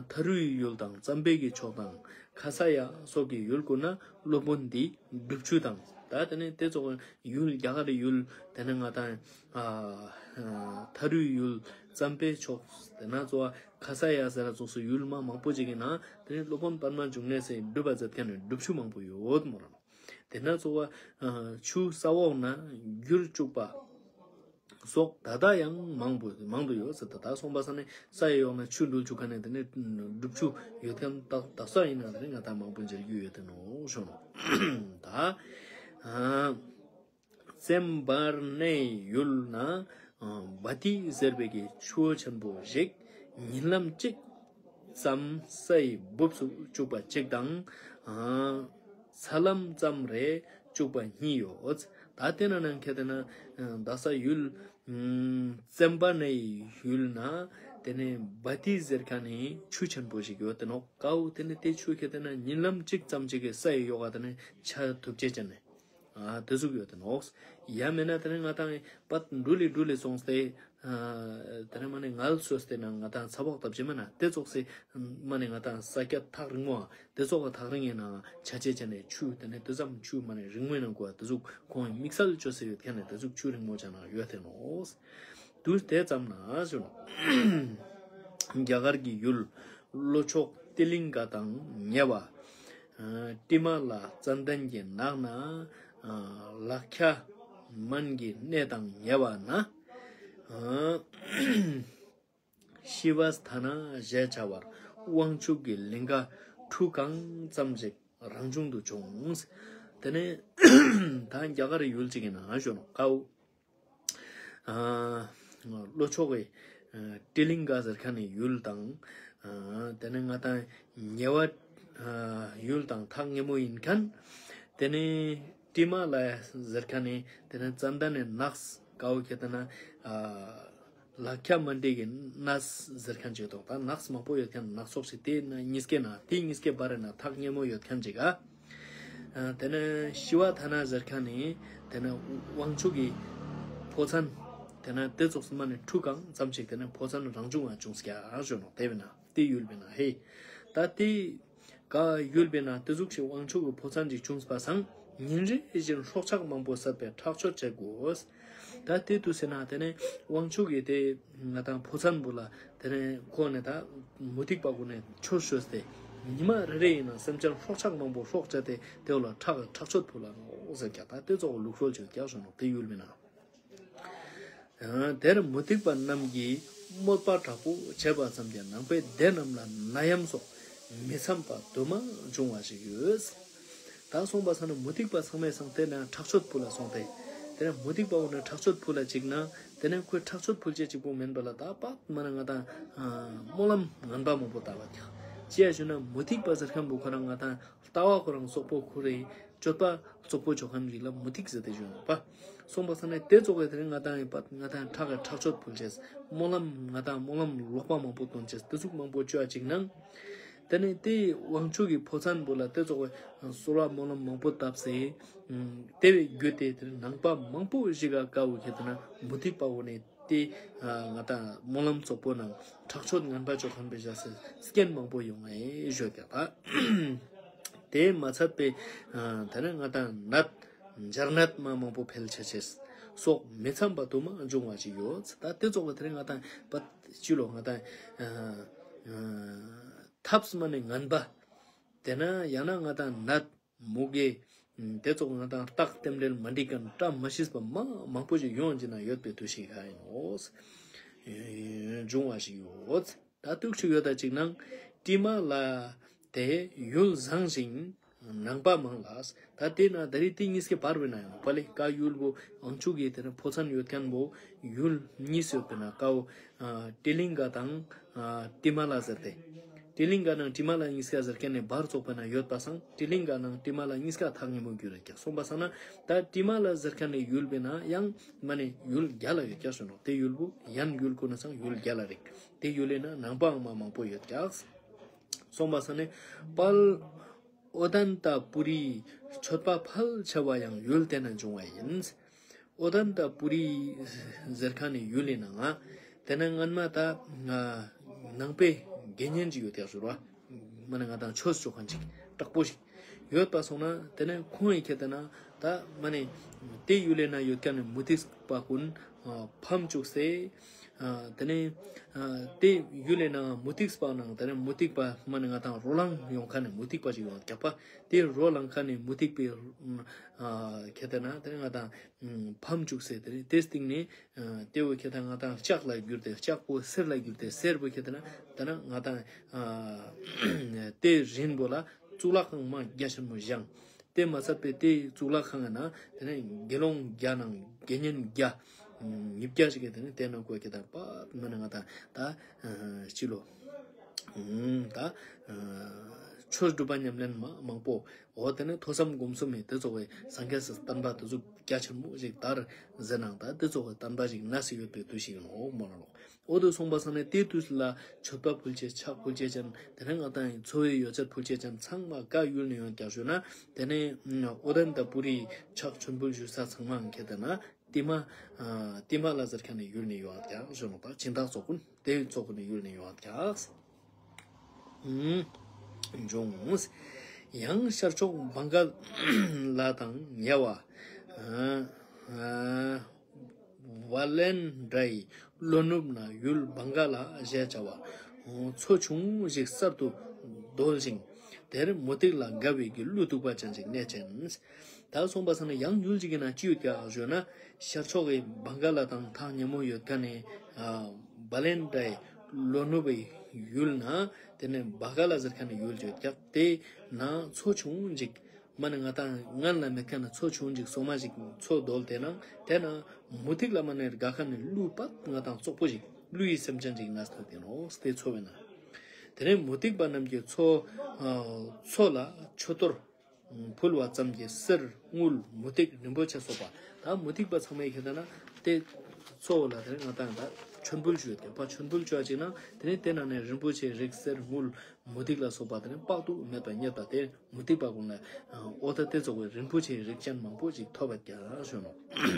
ཐ་རུའི་ཡུལ་དང་ཙམ་པའི་གི་ཕྱོགས་དང་ཁ་ས་ཡ་སོགས་ཀྱི་ཡུལ་ཀུན་ན་སློབ་དཔོན་འདིས་སྒྲུབ་ཆུ་དང་། ད་དེ་ནེ་དེ་ཙོགས་ཡུལ་རྒྱ་གར་ཡུལ་དེ་ནེ་ང་ཏང་ཐ་རུའི་ཡུལ་ཙམ་པའི་ཕྱོགས་དེ་ན་ཙོགས་ཁ་ས་ཡ་ཟེར་ར་ཙོགས་སུ་ཡུལ་མ་མང་པོ་ཅིག་གི་ནང་དེ་ནེ་སློབ་དཔོན་པདྨ་འབྱུང་གནས་སི་སྒྲུབ་པ་མཛད་ཁན་ནི་སྒྲུབ་ཆུ་མང་པོ་ཡོད་མོ་རང་། དེ་ན་ཙོགས་ཆུ་ས་འོག་ན་རྒྱུར་བཅུག་པ། སོགས་ད་ལྟ་ཡང་མང་པོ་མང་དུ་ཡོད་ཟེར། ད་ད་སོང་པ་ས་ནས་ས་ཡི་འོག་ན་ཆུ་འགྲུལ་བཅུག་མཁན་ནི་དེ་ནས་སྒྲུབ་ཆུ་ཡོད་མཁན་ད་ད་ས་ཡིན་ན་དེ་ནས་ང་ད་མང་པོ་མཇལ་རྒྱུ་ཡོད་དེ་ནོ་ཞུ་ནོ། ད་ཨ་བཙན་བར་ནའི་ཡུལ་ན་ཨ་བ་ཏི་ཟེར་བའི་གི་ཆུ་བོ་ཆེན་པོ་ཞིག་ཉིན་ལམ་གཅིག་ཙམ་ས་ཡི་སྦུབས་སུ་བཅུག་པ་གཅིག་དང་ཨ་ས་ལམ་ཙམ་རེ་བཅུག་པ་གཉིས་ཡོད། ད་དེ་ན་ནང་ཁྱེད་དེ་ན་ཨ་ད་ས་ཡུལ་ཨ་བཙན་བར་ནའི་ཡུལ་ན་དེ་ནས་བ་ཏི་ཟེར་མཁན་ནི་ཆུ་ཆེན་པོ་ཞིག་ཡོད་དེ་ནོ། ཀའོ་དེ་ནས་དེ་ཆུ་ཁྱེད་དེ་ན་ཉིན་ལམ་གཅིག་ཙམ་ཅིག་གི་ས་ཡི་ཡོག་ག་དེ་ནས་ཆ་ཐུབ་ཅེས་ཅན་ནས། ཨ་དེ་ཟུག་ཡོད་དེ་ནོག། ཡང་མེད་ན་དེ་ནས་ང་དང་པད་འགྲུལ་ལི་འགྲུལ་ལི་སོང་སྟེ་ཨ་དེ་ནས་མ་ནས་ངལ་གསོས་ཏེ་ན་ང་དང་ཚ་བོག་བཏབ་ཅེས་མེད་ན་དེ་ཙོགས་སེ་མ་ནས་ང་དང་ས་སྐྱ་ཐག་རིང་མོ་དེ་ཙོགས་ཐག་རིང་ཡིན་ན་ཆ་ཅེས་ཅན་ནས་ཆུ་དེ་ནས་དེ་ཙམ་ཆུ་མ་ནས་རིང་མོ་ཡིན་ན་གོ་དེ་ཟུག་ཁོང་དམིགས་བསལ་བཅོས་སེ་ཡོད་མཁན་ནས་དེ་ཟུག་ཆུ་རིང་མོ་ཅན་ན་ཡོད་དེ་ནོག། དུས་དེ་ཙམ་ན་ཞུ་ནོ། རྒྱ་གར་གྱི་ཡུལ་ལྷོ་ཕྱོགས་ཏི་ལིང་ག་དང་ཉེ་བ། ཨ་ཏྲི་མ་ལ་ཙན་དན་གྱི་ནགས་ན་ཨ་ལག་ཁྱ་མན་གྱི་གནས་དང་ཉེ་བ་ན། ཨ་ཤི་བ་ཐ་ན་ཞེས་བྱ་བར་དབང་ཕྱུག་གི་ལིང་ག་ཁྲུ་གང་ཙམ་ཞིག་རང་བྱུང་དུ་བྱུང་། དེ་ནས་ད་རྒྱ་གར་ཡུལ་གཅིག་གི་ནང་ཞུ་ནོ། ཀའོ། ཨ་ལྷོ་ཕྱོགས་ཀྱི་ཨ་ཏྲི་ལིང་ག་ཟེར་མཁན་ནི་ཡུལ་དང་ཨ་དེ་ནས་ང་དང་ཉེ་བ་ཨ་ཡུལ་དང་ཐག་ཉེ་མོ་ཡིན་མཁན། དེ་ནས་ཏྲི་མ་ལ་ཟེར་མཁན་ནི་དེ་ནས་ཙན་དན་ནི་ནགས་ཀའོ་ཁྱེད་དེ་ན་ཨ་ལག་ཁྱ་མན་ཏེ་གི་ནགས་ཟེར་མཁན་ཅིག་ཏོག་ད་ནགས་མང་པོ་ཡོད་མཁན་ནགས་ཚལ་ཞིག་དེ་ན་གཉིས་ཀའི་ནང་དེ་གཉིས་ཀའི་བར་ན་ཐག་ཉེ་མོ་ཡོད་མཁན་ཅིག་ག། ཨ་དེ་ནས་ཤི་བ་ཐ་ན་ཟེར་མཁན་ནི་དེ་ནས་དབང་ཕྱུག་གི་ཕོ་མཚན། དེ་ནས་དེ་ཙོགས་སི་མ་ནས་ཁྲུ་གང་ཙམ་ཞིག་དེ་ནས་ཕོ་མཚན་རང་བྱུང་ང་བྱུང་སྐྱ་ཞུ་ནོ། དེ་བས་ན་དེ་ཡུལ་བས་ན་ཧེ། ད་དེ་ག་ཡུལ་བས་ན་དེ་ཟུག་ཞིག་དབང་ཕྱུག་གི་ཕོ་མཚན་ཅིག་བྱུང་པ་སང་ཉིན་རེ་བཞིན་སྲོག་ཆགས་མང་པོ་བསད་པའི་ཁྲག་མཆོད་བྱེད་དགོས། ད་དེ་དུས་ཟེར་ན་དེ་ནས་དབང་ཕྱུག་གི་དེ་ང་དང་ཕོ་མཚན་བོ་ལ་དེ་ནས་ཁོ་ནས་ད་མུ་ཏིག་པ་གུན་ནས་ཆོས་ཞུས་ཏེ་ཉི་མ་རེ་རེ་ཡིན་ན་སེམས་ཅན་སྲོག་ཆགས་མང་པོ་སྲོག་བཅད་དེ་དེ་བོ་ལ་ཁྲག་ཁྲག་མཆོད་ཕུལ་ལ་ནོག་ཟེར་ཀྱག། ད་དེ་ཙོགས་ལུགས་སྲོལ་ཅིག་ཀྱག་ཞུ་ནོ། དེ་ཡུལ་བས་ན། ཨ་དེར་མུ་ཏིག་པ་རྣམས་ཀྱིས་དམོད་པ་དྲག་པོ་བྱས་པ་ཙམ་གྱིས་ནང་པའི་སྡེ་རྣམས་ལ་ནད་ཡམས་སོགས་མི་འཚམས་པ་དུ་མ་འབྱུང་བ་ཞིག་ཡོད། ད་སོང་པ་སང་ན་མུ་ཏིག་པ་ཚང་མའི་སང་དེ་ན་ཁྲག་མཆོད་ཕུལ་ལ་སོང་སྟེ། དེ་ན་མུ་ཏིག་པ་འོ་ན་ཁྲག་མཆོད་ཕུལ་ལ་ཅིག་ན་དེ་ན་ཁོའི་ཁྲག་མཆོད་ཕུལ་ཅེས་ཅིག་པོ་མེན་པ་ལ་ད་པ་མ་ན་ང་དང་ཨ་སྨོན་ལམ་ངན་པ་མང་པོ་བཏབ་པ་ཀྱག། ཅི་ཡ་ཞུ་ན་མུ་ཏིག་པ་ཟེར་མཁན་བོ་ཁོ་རང་ང་དང་ལྟ་བ་ཁོ་རང་སོག་པོ་ཁོ་རེ་སྤྱོད་པ་སོག་པོ་ཅོ་མཁན་རིགས་ལ་མུ་ཏིག་ཟེར་ཏེ་ཞུ་ནོག་པ། སོང་པ་སང་ན་དེ་ཙོགས་སི་དེ་རིང་ང་དང་ཡིན་པ་ང་དང་ཁྲག་གི་ཁྲག་མཆོད་ཕུལ་ཅེས་སྨོན་ལམ་ང་དང་སྨོན་ལམ་ལོག་པ་མང་པོ་བཏོན་ཅེས་དེ་ཟུག་མང་པོ་ཅོ་ཡ་ཅིག་ནང་། དེ་ནས་དེ་དབང་ཕྱུག་གི་ཕོ་མཚན་བོ་ལ་དེ་ཙོགས་སི་གསོལ་བ་སྨོན་ལམ་མང་པོ་བཏབ་སྟེ། དེ་བས་བརྒྱུད་དེ་དེ་ནང་པ་མང་པོ་ཞིག་ག་ཀ་བོ་ཁྱེད་དེ་ན་མུ་ཏིག་པ་བོ་ནས། དེ་ང་དང་སྨོན་ལམ་སོག་པོ་ནང་ཁྲག་མཆོད་ངན་པ་ཅོ་མཁན་པའི་ཞག་སི་རྐྱེན་མང་པོ་ཡོང་ངེ་ཞུ་ཀྱག་པ། དེ་མ་ཚད་པའི་དེ་ནས་ང་དང་ནད་འབྱར་ནད་མ་མང་པོ་འཕེལ་ཆ་ཅེས་སོགས་མི་འཚམས་པ་དུ་མ་འབྱུང་བ་ཅིག་ཡོད། ད་དེ་ཙོགས་པ་དེ་རིང་ང་དང་པ་ཅི་ལོ་ང་དང་ཐབས་མ་ནས་ངན་པ། དེ་ན་ཡང་ན་ང་དང་ནད་མུ་གེ། དེ་ཙོགས་ང་དང་རྟགས་རྟེན་འབྲེལ་མ་འགྲིག་མཁན་བཀྲ་མ་ཤིས་པ་མ་མང་པོ་ཞིག་ཡོང་ཅེས་ན་ཡོད་པའི་དུས་ཤིག་ཧ་ཡིན་ནོག། འབྱུང་བ་ཞིག་ཡོད། ད་དུས་ཤིག་ཡོད་ད་ཅིག་ནང་ཏྲི་མ་ལ་དེ་ཡུལ་བཟང་ཞིང་ནང་པ་མང་ལ། ད་དེ་ན་ད་རེས་དེ་གཉིས་ཀའི་བར་བས་ན་ཡང་པ་ལེ་ཀ་ཡུལ་བོ་དབང་ཕྱུག་གི་དེ་ན་ཕོ་མཚན་ཡོད་མཁན་བོ་ཡུལ་གཉིས་ཡོད་པས་ན་ཀ་བོ་ཨ་ཏྲི་ལིང་ག་དང་ཨ་ཏྲི་མ་ལ་ཟེར་ཏེ། ཏྲི་ལིང་ག་ནང་ཏྲི་མ་ལ་གཉིས་ཀ་ཟེར་མཁན་ནི་བར་ཙོགས་པ་ན་ཡོད་པ་སང་ཏྲི་ལིང་ག་ནང་ཏྲི་མ་ལ་གཉིས་ཀ་ཐག་ཉེ་མོ་གྱུར་རེད་ཀྱག། སོང་པ་སང་ན་ད་ཏྲི་མ་ལ་ཟེར་མཁན་ནི་ཡུལ་བས་ན་ཡང་མ་ནི་ཡུལ་རྒྱ་ལ་ཡོད་ཀྱག་ཞུ་ནོག། དེ་ཡུལ་བོ་ཡང་ཡུལ་ཀུན་ན་སང་ཡུལ་རྒྱ་ལ་རེད། དེ་ཡུལ་ལས་ན་ནང་པའང་མ་མང་པོ་ཡོད་ཀྱག། སོང་པ་སང་ནི་དཔལ་ཨོ་དན་ཏ་པུ་རིའི་མཆོད་པ་ཕལ་ཆེ་བ་ཡང་ཡུལ་དེ་ན་འབྱུང་བ་ཡིན། ཨོ་དན་ཏ་པུ་རི་ཟེར་མཁན་ནི་ཡུལ་ལི་ནང་ང་དེ་ན་སྔན་མ་ད་ནང་པའི་དགེ་བསྙེན་ཅིག་ཡོད་ཀྱག་ཞུ་ར། མ་ནི་ང་དང་ཆོས་ཅོ་མཁན་ཅིག་དྲག་པོ་ཞིག་ཡོད་པ་སོང་ན་དེ་ན་ཁོང་ཡི་ཁྱེད་དེ་ན་ད་མ་ནི་དེ་ཡུལ་ལི་ན་ཡོད་མཁན་ནི་མུ་སྟེགས་པ་ཀུན་ཕམ་བཅུག་སྟེ། ཨ་དེ་ནས་ཨ་དེ་ཡུལ་ལས་ན་མུ་སྟེགས་པ་ནང་དེ་ནས་མུ་སྟེགས་པ་མ་ནི་ང་དང་རོ་ལངས་ཡོང་ཁན་ནི་མུ་སྟེགས་པ་ཞིག་ཡོང་རྒྱག་པ། དེ་རོ་ལངས་ཁན་ནི་མུ་སྟེགས་པའི་ཨ་ཁྱེད་དེ་ན་དེ་ནས་ང་དང་ཕམ་བཅུག་སེ་དེ་ནས་དེ་སྟེང་ནས་ཨ་དེ་བོ་ཁྱེད་དེ་ང་དང་ལྕགས་ལ་གྱུར་ཏེ་ལྕགས་པོ་གསེར་ལ་གྱུར་ཏེ་གསེར་པོ་ཁྱེད་དེ་ན་དེ་ན་ང་དང་ཨ་དེ་རིང་པོ་ལ་གཙུག་ལག་ཁང་མ་རྒྱ་ཆེན་མོ་བཞེངས། དེ་མ་ཚད་པའི་དེའི་གཙུག་ལག་ཁང་ན་དེ་ནས་དགེ་སློང་བརྒྱ་ནང་དགེ་བསྙེན་བརྒྱ་ཉིས་བརྒྱ་ཞིག་གི་དེ་ནས་དེ་ནང་ཁོ་ཁྱེད་དེ་པ་མ་ནི་ང་དང་ད་ཨ་ཅི་ལོ་ཨ་ད་ཨ་ཆོས་སྒྲུབ་པ་ཉམས་ལེན་མ་མང་པོ་འོ་དེ་ནས་ཐོས་བསམ་སྒོམ་གསུམ་མི་དེ་ཚོགས་པའི་སངས་རྒྱས་སི་བསྟན་པ་དེ་ཚོ་རྒྱ་ཆེན་མོ་ཞིག་དར་ཟེར་ནང་ད་དེ་ཚོགས་པའི་བསྟན་པ་ཞིག་ན་སི་ཡོད་པའི་དུས་ཤིག་ཡིན་ནོག་མོ་ལ་ལོ། འོ་དེ་སོང་པ་སང་ནས་དེ་དུས་ལ་མཆོད་པ་ཕུལ་ཅེས་ཕྱག་ཕུལ་ཅེས་ཅན་དེ་ནས་ང་དང་འཚོ་བའི་ཡོ་བྱད་ཕུལ་ཅེས་ཅན་ཚང་མ་ག་ཡུལ་ནས་ཡོང་རྒྱག་ཞུ་ན་དེ་ནས་ཨོ་དན་ད་པུ་རི་ཕྱག་མཆོད་འབུལ་ཞུ་ས་ཚང་མ་ཁྱེད་དེ་ན་ཏི་མ་ཨ་ཏི་མ་ལ་ཟེར་ཁན་ནི་ཡུལ་ནས་ཡོང་རྒྱག་ཞུ་ནོག་ད་སྦྱིན་བདག་ཚོགས་ཀུན་དེ་ཚོགས་ཀུན་ནི་ཡུལ་ནས་ཡོང་རྒྱག་ཨུམ། འབྱུང་། ཡང་ཤར་ཕྱོགས་བང་ག་ལ་དང་ཉེ་བ། ཨ་ཨ་ཝ་ལན་དྲའི་ལྷོ་ནུབ་ན་ཡུལ་བང་ག་ལ་ཞེས་བྱ་བ། མཚོ་ཆུང་ཞིག་གསར་དུ་རྡོལ་ཞིང་། དེར་མུ་སྟེགས་ལ་དགའ་བའི་གི་ཀླུ་གདུག་པ་ཅན་ཞིག་གནས་ཅན། ད་སོང་པ་སང་ན་ཡང་ཡུལ་ཅིག་གི་ནང་ཅི་ཡོད་ཀྱག་ཞུ་ན། ཤར་ཕྱོགས་ཀྱི་བང་ག་ལ་དང་ཐག་ཉེ་མོ་ཡོད་ཁན་ནི་ཨ་བ་ལན་དྲའི་ལྷོ་ནུབ་པའི་ཡུལ་ན་དེ་ནས་བ་ག་ལ་ཟེར་ཁན་ནི་ཡུལ་ཡོད་ཀྱག་དེ་ན་མཚོ་ཆུང་ཅིག་མ་ནི་ང་དང་ང་ལ་མེད་ཁན་ནི་མཚོ་ཆུང་ཅིག་སོ་མ་ཞིག་མཚོ་རྡོལ་དེ་ན་དེ་ན་མུ་སྟེགས་ལ་མ་ནི་དགའ་ཁན་ནི་ཀླུ་པ་ང་དང་ཙོག་པོ་ཞིག་ཀླུ་ཡི་སེམས་ཅན་ཅིག་ན་སྟོད་དེ་ནོ་སྟེ་མཚོ་བས་ན། དེ་ནས་མུ་སྟེགས་པ་རྣམས་ཀྱི་མཚོ་ཨ་མཚོ་ལ་མཆོད་གཏོར་ཕུལ་བ་ཙམ་གྱིས་གསེར་དངུལ་མུ་ཏིག་རིན་པོ་ཆེ་སོགས་པ། ད་མུ་སྟེགས་པ་ཚང་མས་ཁྱེད་ན་དེ་མཚོ་ལ་དེ་ང་དང་ད་མཆོད་འབུལ་ཞུ་ཡོད་ཀྱག་པ། མཆོད་འབུལ་ཞུ་བ་ཅིག་ན་དེ་ནས་དེ་ནང་ནས་རིན་པོ་ཆེའི་རིགས་གསེར་དངུལ་མུ་ཏིག་ལ་སོགས་པ་དེ་ནས་དཔག་ཏུ་མེད་པ་རྙེད་པ་དེ་མུ་སྟེགས་པ་ཀུན་ལ་འོ་ད་དེ་ཚོགས་པའི་རིན་པོ་ཆེའི་རིགས་ཅན་མང་པོ་ཞིག་ཐོབ་པ་ཀྱག་ཞུ་ནོ།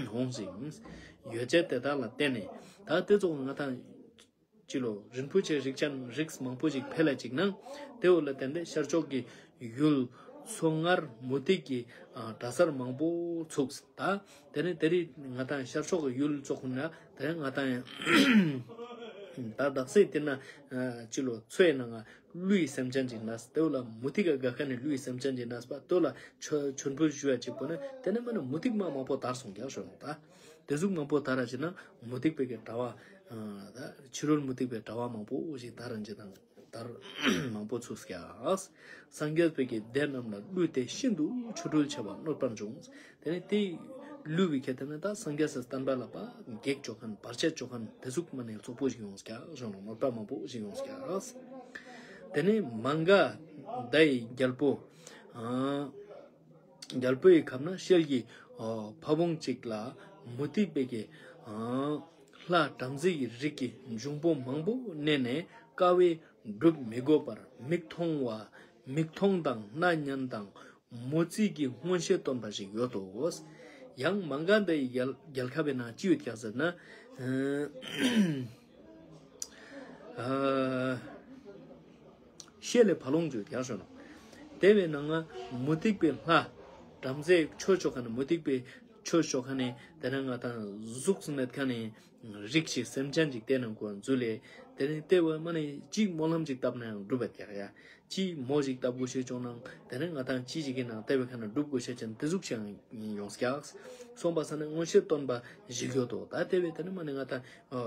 འོང་ཞིང་ཡོ་བྱད་དེ་དག་ལ་བརྟེན་ནས་ད་དེ་ཚོགས་ང་དང་ཅི་ལོ་རིན་པོ་ཆེ་རིགས་ཅན་རིགས་མང་པོ་ཞིག་འཕེལ་ལ་ཅིག་ན་དེ་འོ་ལ་བརྟེན་ཏེ་ཤར་ཕྱོགས་ཀྱི་ཡུལ་མཚོ་སྔར་མུ་ཏིག་གི་ཨ་གྲྭ་སར་མང་པོ་ཚུགས། ད་དེ་ནས་དེ་རིང་ང་དང་ཤར་ཕྱོགས་ཀྱི་ཡུལ་ཚོགས་ཁུན་ན་དེ་ང་དང་ད་དག་ས་དེ་ན་ཨ་ཅི་ལོ་མཚོའི་ནང་ང་ཀླུའི་སེམས་ཅན་ཅིག་ན་དེ་འོ་ལ་མུ་ཏིག་ག་དགའ་ཁན་ནི་ཀླུའི་སེམས་ཅན་ཅིག་ན་པ་དེ་འོ་ལ་མཆོད་མཆོད་འབུལ་ཞུ་བ་ཅིག་པོ་ན་དེ་ནས་མ་ན་མུ་ཏིག་མ་མང་པོ་དར་སོང་ཀྱག་ཞུ་ནོ། ད་དེ་ཟུག་མང་པོ་དར་ར་ཅིག་ན་མུ་སྟེགས་པའི་གི་གྲྭ་པ་ཨ་ད་ཕྱི་རོལ་མུ་སྟེགས་པའི་གྲྭ་པ་མང་པོ་ཞིག་དར་ར་ཅིག་དང་དར་མང་པོ་ཚུགས་ཀྱག། སངས་རྒྱས་པའི་གི་སྡེ་རྣམས་ལ་ཀླུ་དེ་ཤིན་ཏུ་ཆོ་འཕྲུལ་ཆེ་བ་གནོད་པར་འབྱུང་། དེ་ནས་དེ་ཀླུ་བི་ཁྱེད་དེ་ནས་ད་སངས་རྒྱས་སི་བསྟན་པ་ལ་པ་གེགས་ཅོ་ཁན་བར་ཆད་ཅོ་ཁན་དེ་ཟུག་མ་ནས་ཙོག་པོ་ཞིག་ཡོང་ཀྱག་ཞུ་ནོ། གནོད་པ་མང་པོ་ཞིག་ཡོང་ཀྱག། དེ་ནས་མ་ག་དྷའི་རྒྱལ་པོ་ཨ་རྒྱལ་པོའི་ཁབ་ན་ཤེལ་གྱི་ཨ་ཕ་བོང་ཅིག་ལ་མུ་སྟེགས་པའི་གི་ཨ་ལྷ་བྲམ་ཟེ་ཡི་རིགས་ཀྱི་འབྱུང་པོ་མང་པོ་གནས་ནས་དཀའ་བས་སྒྲུབ་མི་དགོས་པར་མིག་མཐོང་བ་མིག་མཐོང་དང་རྣ་ཉན་དང་མོ་རྩིས་ཀྱི་མངོན་ཤེས་སྟོན་པ་ཞིག་ཡོད་དོ། ཡང་མ་ག་དྷའི་རྒྱལ་རྒྱལ་ཁབ་པའི་ནང་ཅི་ཡོད་ཀྱག་ཟེར་ན། ཨ་ཤེལ་ལི་ཕ་ལོང་ཅིག་ཡོད་ཀྱག་ཞུ་ནོ། དེ་བའི་ནང་ང་མུ་སྟེགས་པའི་ལྷ་བྲམ་ཟེ་ཆོས་ཅོ་ཁན་ནི་མུ་སྟེགས་པའི་ཆོས་ཅོ་ཁན་ནི་དེ་ནས་ང་དང་གཟུགས་མེད་ཁན་ནི་རིགས་ཤིག་སེམས་ཅན་ཅིག་དེ་ནང་ཁོ་འཛུལ་ལེ། དེ་ནས་དེ་བ་མ་ནས་ཅིག་སྨོན་ལམ་ཅིག་བཏབ་ན་ཡང་འགྲུབ་པ་ཀྱག་ཡ། ཅི་མོ་ཞིག་བཏབ་དགོས་ཤེས་བྱུང་ན་དེ་ནས་ང་དང་ཅི་ཞིག་གི་ནང་དེ་བའི་ཁ་ན་སྒྲུབ་དགོས་ཤེས་ཅན་དེ་ཟུག་ཅིག་ཡོང་ཀྱག། སོང་པ་ས་ནས་མངོན་ཤེས་སྟོན་པ་ཞིག་ཡོད་དོ། ད་དེ་བའི་དེ་ནས་མ་ནས་ང་དང་ཨ་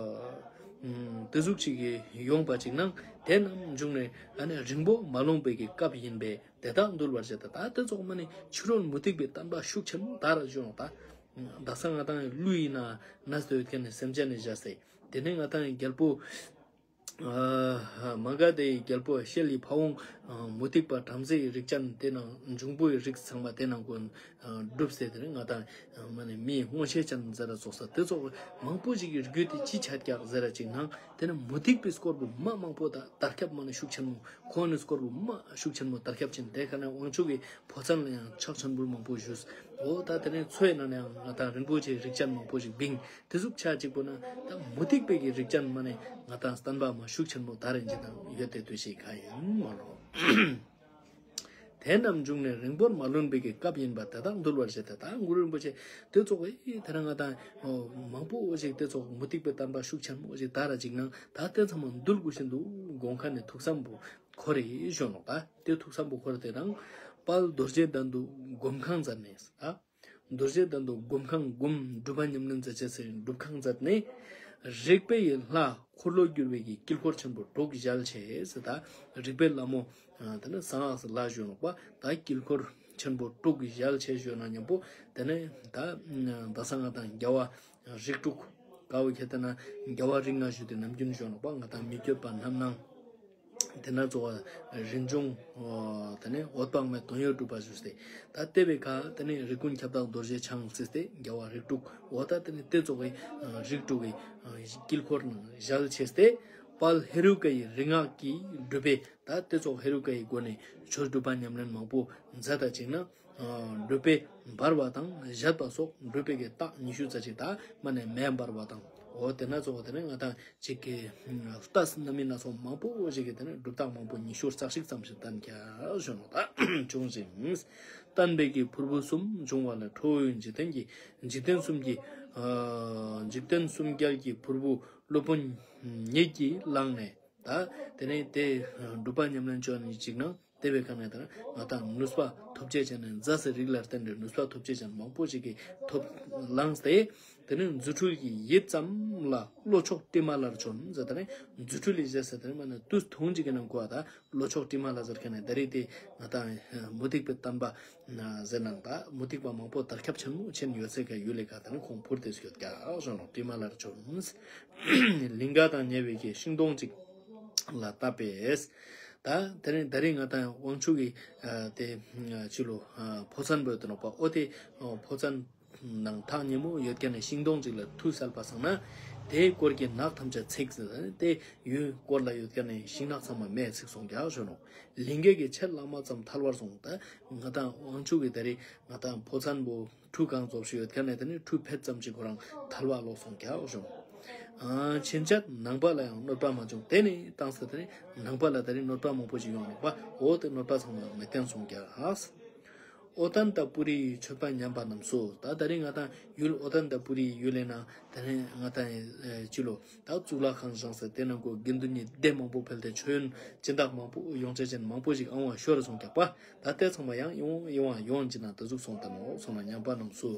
དེ་ཟུག་ཅིག་གི་ཡོང་པ་ཅིག་ན་དེ་རྣམས་འབྱུང་ནས་ཨ་ནི་རིང་པོ་མ་ལོངས་པའི་གི་སྐབས་ཡིན་པས་དེ་དག་འདུལ་བར་བྱེད་དོ། ད་དེ་ཚོགས་མ་ནས་ཕྱི་རོལ་མུ་སྟེགས་པའི་བསྟན་པ་ཤུགས་ཆེན་མོ་དར་བྱུང་། ད་དག་ས་ང་དང་ཀླུ་ཡིན་ན་ན་སྟོད་ཁན་ནི་སེམས་ཅན་ནི་བཞག་སྟེ་དེ་ནས་ང་དང་རྒྱལ་པོ་ཨ་མ་ག་དྷའི་རྒྱལ་པོ་ཤེལ་ལི་ཕ་བོང་ཨ་མུ་སྟེགས་པ་བྲམ་ཟེ་ཡི་རིགས་ཅན་དེ་ནང་འབྱུང་པོའི་རིགས་ཚང་མ་དེ་ནང་ཀུན་ཨ་སྒྲུབ་སྟེ་དེ་ནས་ང་དང་ཨ་མ་ནས་མིའི་མངོན་ཤེས་ཅན་ཟེར་ར་ཙོགས་ས་དེ་ཚོགས་མང་པོ་ཞིག་གི་རྒྱུད་དེ་ཅི་ཆད་ཀྱག་ཟེར་ར་ཅིག་ན་དེ་ནས་མུ་སྟེགས་པའི་སྐོར་བུ་མ་མང་པོ་ད་དར་ཁྱབ་མ་ནས་ཤུགས་ཆེན་མོ་ཁོང་ནི་སྐོར་བུ་མ་ཤུགས་ཆེན་མོ་དར་ཁྱབ་ཅན་དེ་ཁ་ནས་དབང་ཕྱུག་གི་ཕོ་མཚན་ལ་ཡང་ཕྱག་མཆོད་འབུལ་མང་པོ་ཞུས། འོ་ད་དེ་ནས་མཚོའི་ནང་ནས་ཡང་ང་དང་རིན་པོ་ཆེའི་རིགས་ཅན་མང་པོ་ཞིག་བིང་། དེ་ཟུག་ཆ་གཅིག་པོ་ན་ད་མུ་སྟེགས་པའི་གི་རིགས་ཅན་མ་ནས་ང་དང་བསྟན་པ་མ་ཤུགས་ཆེན་མོ་དར་རིན་ཅིག་དང་ཡོད་དེ་དུས་ཤིག་ག་ཡིན་མ་ནོ། དེ་རྣམས་བྱུང་ནས་རིང་པོར་མ་ལོན་པའི་གི་སྐབས་ཡིན་པ་དེ་དག་འདུལ་བར་བྱེད་དེ། ད་གུ་རུ་རིན་པོ་ཆེ་དེ་ཙོགས་ཨེ་དེ་རིང་ང་དང་མང་པོ་ཞིག་དེ་ཙོགས་མུ་སྟེགས་པའི་བསྟན་པ་ཤུགས་ཆེན་མོ་ཞིག་དར་ར་ཅིག་ནང་ད་དེ་ཚང་མ་འདུལ་དགོས་ཤིན་ཏུ་དགོངས་མཁན་ནི་ཐུགས་བསམ་པོ་འཁོར་རེ་ཞུ་ནོག་ད་དེ་ཐུགས་བསམ་པོ་འཁོར་དེ་རང་དཔལ་རྡོ་རྗེ་གདན་དུ་སྒོམ་ཁང་མཛད་ནས་ད། རྡོ་རྗེ་གདན་དུ་སྒོམ་ཁང་སྒོམ་སྒྲུབ་པ་ཉམས་ལེན་མཛད་ཅེས་སི་སྒྲུབ་ཁང་མཛད་ནས། རིག་པའི་ལྷ་འཁོར་ལོ་བསྒྱུར་བའི་གི་དཀྱིལ་འཁོར་ཆེན་པོ་དྲུག་ཞལ་ཕྱེས་ཟེར་ད། རིག་པའི་ལྷ་མོ་ཨ་དེ་ནི་གསང་སྔགས་སི་ལྷ་ཞུ་ནོག་པ། ད་དཀྱིལ་འཁོར་ཆེན་པོ་དྲུག་ཞལ་ཕྱེས་ཞུ་ན་མཉམ་པོ་དེ་ནི་ད་ད་ས་ང་དང་རྒྱལ་བ་རིགས་དྲུག་ཀ་བོ་ཁྱེད་དེ་ན་རྒྱལ་བ་རིགས་ལྔ་ཞུ་དེ་ནམ་རྒྱུན་ཞུ་ནོག་པ། ང་དང་མི་བསྐྱོད་པ་རྣམ་སྣང་། དེ་ན་གཙོ་བོ་རིན་འབྱུང་། དེ་ནས་འོད་དཔག་མེད་དོན་ཡོད་གྲུབ་པ་ཞུས་ཏེ། ད་དེ་བའི་ཁ་དེ་ནས་རིགས་ཀུན་ཁྱབ་བདག་རྡོ་རྗེ་འཆང་ཟེར་ཏེ་རྒྱལ་བ་རིགས་དྲུག་འོ་ད་དེ་ནས་དེ་ཙོགས་ཀྱི་རིགས་དྲུག་གི་དཀྱིལ་འཁོར་ནང་ཞལ་ཕྱེས་ཏེ། དཔལ་ཧེ་རུ་ཀ་ཡི་རིག་སྔགས་ཀྱི་སྒྲུབ་པས་ད་དེ་ཙོགས་ཧེ་རུ་ཀ་ཡི་སྒོ་ནས་ཆོས་སྒྲུབ་པ་ཉམས་ལེན་མང་པོ་མཛད་ད་ཅིག་ན། སྒྲུབ་པས་འབར་བ་དང་བཞད་པ་སོགས་སྒྲུབ་པའི་གི་རྟགས་ཉི་ཤུ་རྩ་གཅིག་ད་མ་ནས་མེ་འབར་བ་དང་། འོ་དེ་ན་གཙོ་བོ་དེ་ནས་ང་དང་ཅིག་གི་ལྟས་རྣམ་སྨིན་སྣ་ཚོགས་མང་པོ་ཞིག་གི་དེ་ནས་སྒྲུབ་རྟགས་མང་པོ་ཉི་ཤུ་རྩ་གཅིག་ཙམ་ཞིག་བསྟན་ཀྱག་ཞུ་ནོག་ད་བྱུང་ཞིང་། བསྟན་པའི་གི་ཕུར་བུ་གསུམ་བྱུང་བ་ལ་ཁྲོ་བོའི་འཇིག་རྟེན་གྱི་འཇིག་རྟེན་གསུམ་གྱི་འཇིག་རྟེན་གསུམ་རྒྱལ་གྱི་ཕུར་བུ་སློབ་དཔོན་ཉིད་ཀྱིས་བླངས་ནས། ད་དེ་ནས་དེ་སྒྲུབ་པ་ཉམས་ལེན་བཅོ་ནི་ཅིག་ནང་དེ་བའི་ཁ་ནས་ད་ང་དང་ནུས་པ་ཐོབ་ཅེས་ཅན་ནས་རྫས་སི་རིགས་ལ་བརྟེན་ཏེ་ནུས་པ་ཐོབ་ཅེས་ཅན་མང་པོ་ཞིག་གིས་ཐོབ་བླངས་ཏེ། དེ་ནས་རྫུ་འཕྲུལ་གྱི་ཡིད་ཙམ་ལ་བློ་མཆོག་དྲི་མ་ལར་བྱོན་ཟེར། དེ་ནས་རྫུ་འཕྲུལ་ལི་རྫས་ཟེར་དེ་ནས་མ་ནས་དུས་ཐུང་ཅིག་གི་ནང་གོ་བ་ད་བློ་མཆོག་དྲི་མ་ལ་ཟེར་ཁན་ནས་ད་རེས་དེ་ང་དང་མུ་སྟེགས་པའི་བསྟན་པ་ཟེར་ནང་ད་མུ་སྟེགས་པ་མང་པོ་དར་ཁྱབ་ཆེན་མོ་ཆེན་ཡོད་སའི་ཁ་ཡུལ་ལི་ཁ་དེ་ནས་ཁོང་འཕུར་ཏེ་སྐྱོད་ཀྱག་ཞུ་ནོག་དྲི་མ་ལར་བྱོན། ལིང་ག་དང་ཉེ་བའི་གི་ཤིང་སྡོང་ཅིག་ལ་བཏབ་པས། ད་དེ་ནས་ད་རེས་ང་དང་དབང་ཕྱུག་གི་ཨ་དེ་ཨ་ཅི་ལོ་ཨ་ཕོ་མཚན་བོ་ཡོད་དེ་ནོག་པ། འོ་དེ་ཨ་ཕོ་མཚན་ནང་ཐག་ཉེ་མོ་ཡོད་ཁན་ནི་ཤིང་སྡོང་ཅིག་ལ་མཐུ་བསལ་བ་སང་ན། དེའི་དཀོར་གྱི་ནགས་ཐམས་ཅད་ཚིག་ཟེར་དེ་ཡུལ་དཀོར་ལ་ཡོད་ཁན་ནི་ཤིང་ནགས་ཚང་མ་མེ་ཚིག་སོང་ཀྱག་ཞུ་ནོག་ལིང་གའི་གི་ཆད་ལྷག་མ་ཙམ་ཐལ་བར་སོང་། ད་ང་དང་དབང་ཕྱུག་གི་ད་རེས་ང་དང་ཕོ་མཚན་བོ་ཁྲུ་གང་ཙོགས་ཤིག་ཡོད་ཁན་ནི་དེ་ནི་ཁྲུ་ཕེད་ཙམ་ཅིག་ཁོ་རང་ཐལ་བ་ལོག་སོང་ཀྱག་ཞུ། ཨ་ཕྱིན་ཆད་ནང་པ་ལ་ཡང་གནོད་པ་མ་བྱུང་། དེ་ནི་བཏང་ས་དེ་ནི་ནང་པ་ལ་ད་རེས་གནོད་པ་མང་པོ་ཞིག་ཡོང་ནོག་པ། འོ་དེ་གནོད་པ་ཚང་མ་མེད་ཁན་སོང་ཀྱག་ཨོ་ཏན་ཏ་པུ་རིའི་མཆོད་པ་ཉམས་པ་རྣམས་སོ། ད་ད་རེས་ང་དང་ཡུལ་ཨོ་ཏན་ཏ་པུ་རི་ཡུལ་ལས་ན་ད་རེས་ང་དང་ཨེ་ཅི་ལོ་ད་གཙུག་ལག་ཁང་བཞེངས་ས་དེ་ནང་གོ་དགེ་འདུན་ནི་སྡེ་མང་པོ་འཕེལ་ཏེ་མཆོད་ཡོན་སྦྱིན་བདག་མང་པོ་ཡོང་ཅེས་ཅན་མང་པོ་ཞིག་ཨང་བ་ཤོར་སོང་ཀྱག་པ། ད་དེ་ཚང་མ་ཡང་ཡོང་ཡོང་བ་ཡོང་ཅི་ན་ད་ཟུག་སོང་ད་ནོག་སོང་ན་ཉམས་པ་རྣམས་སོ།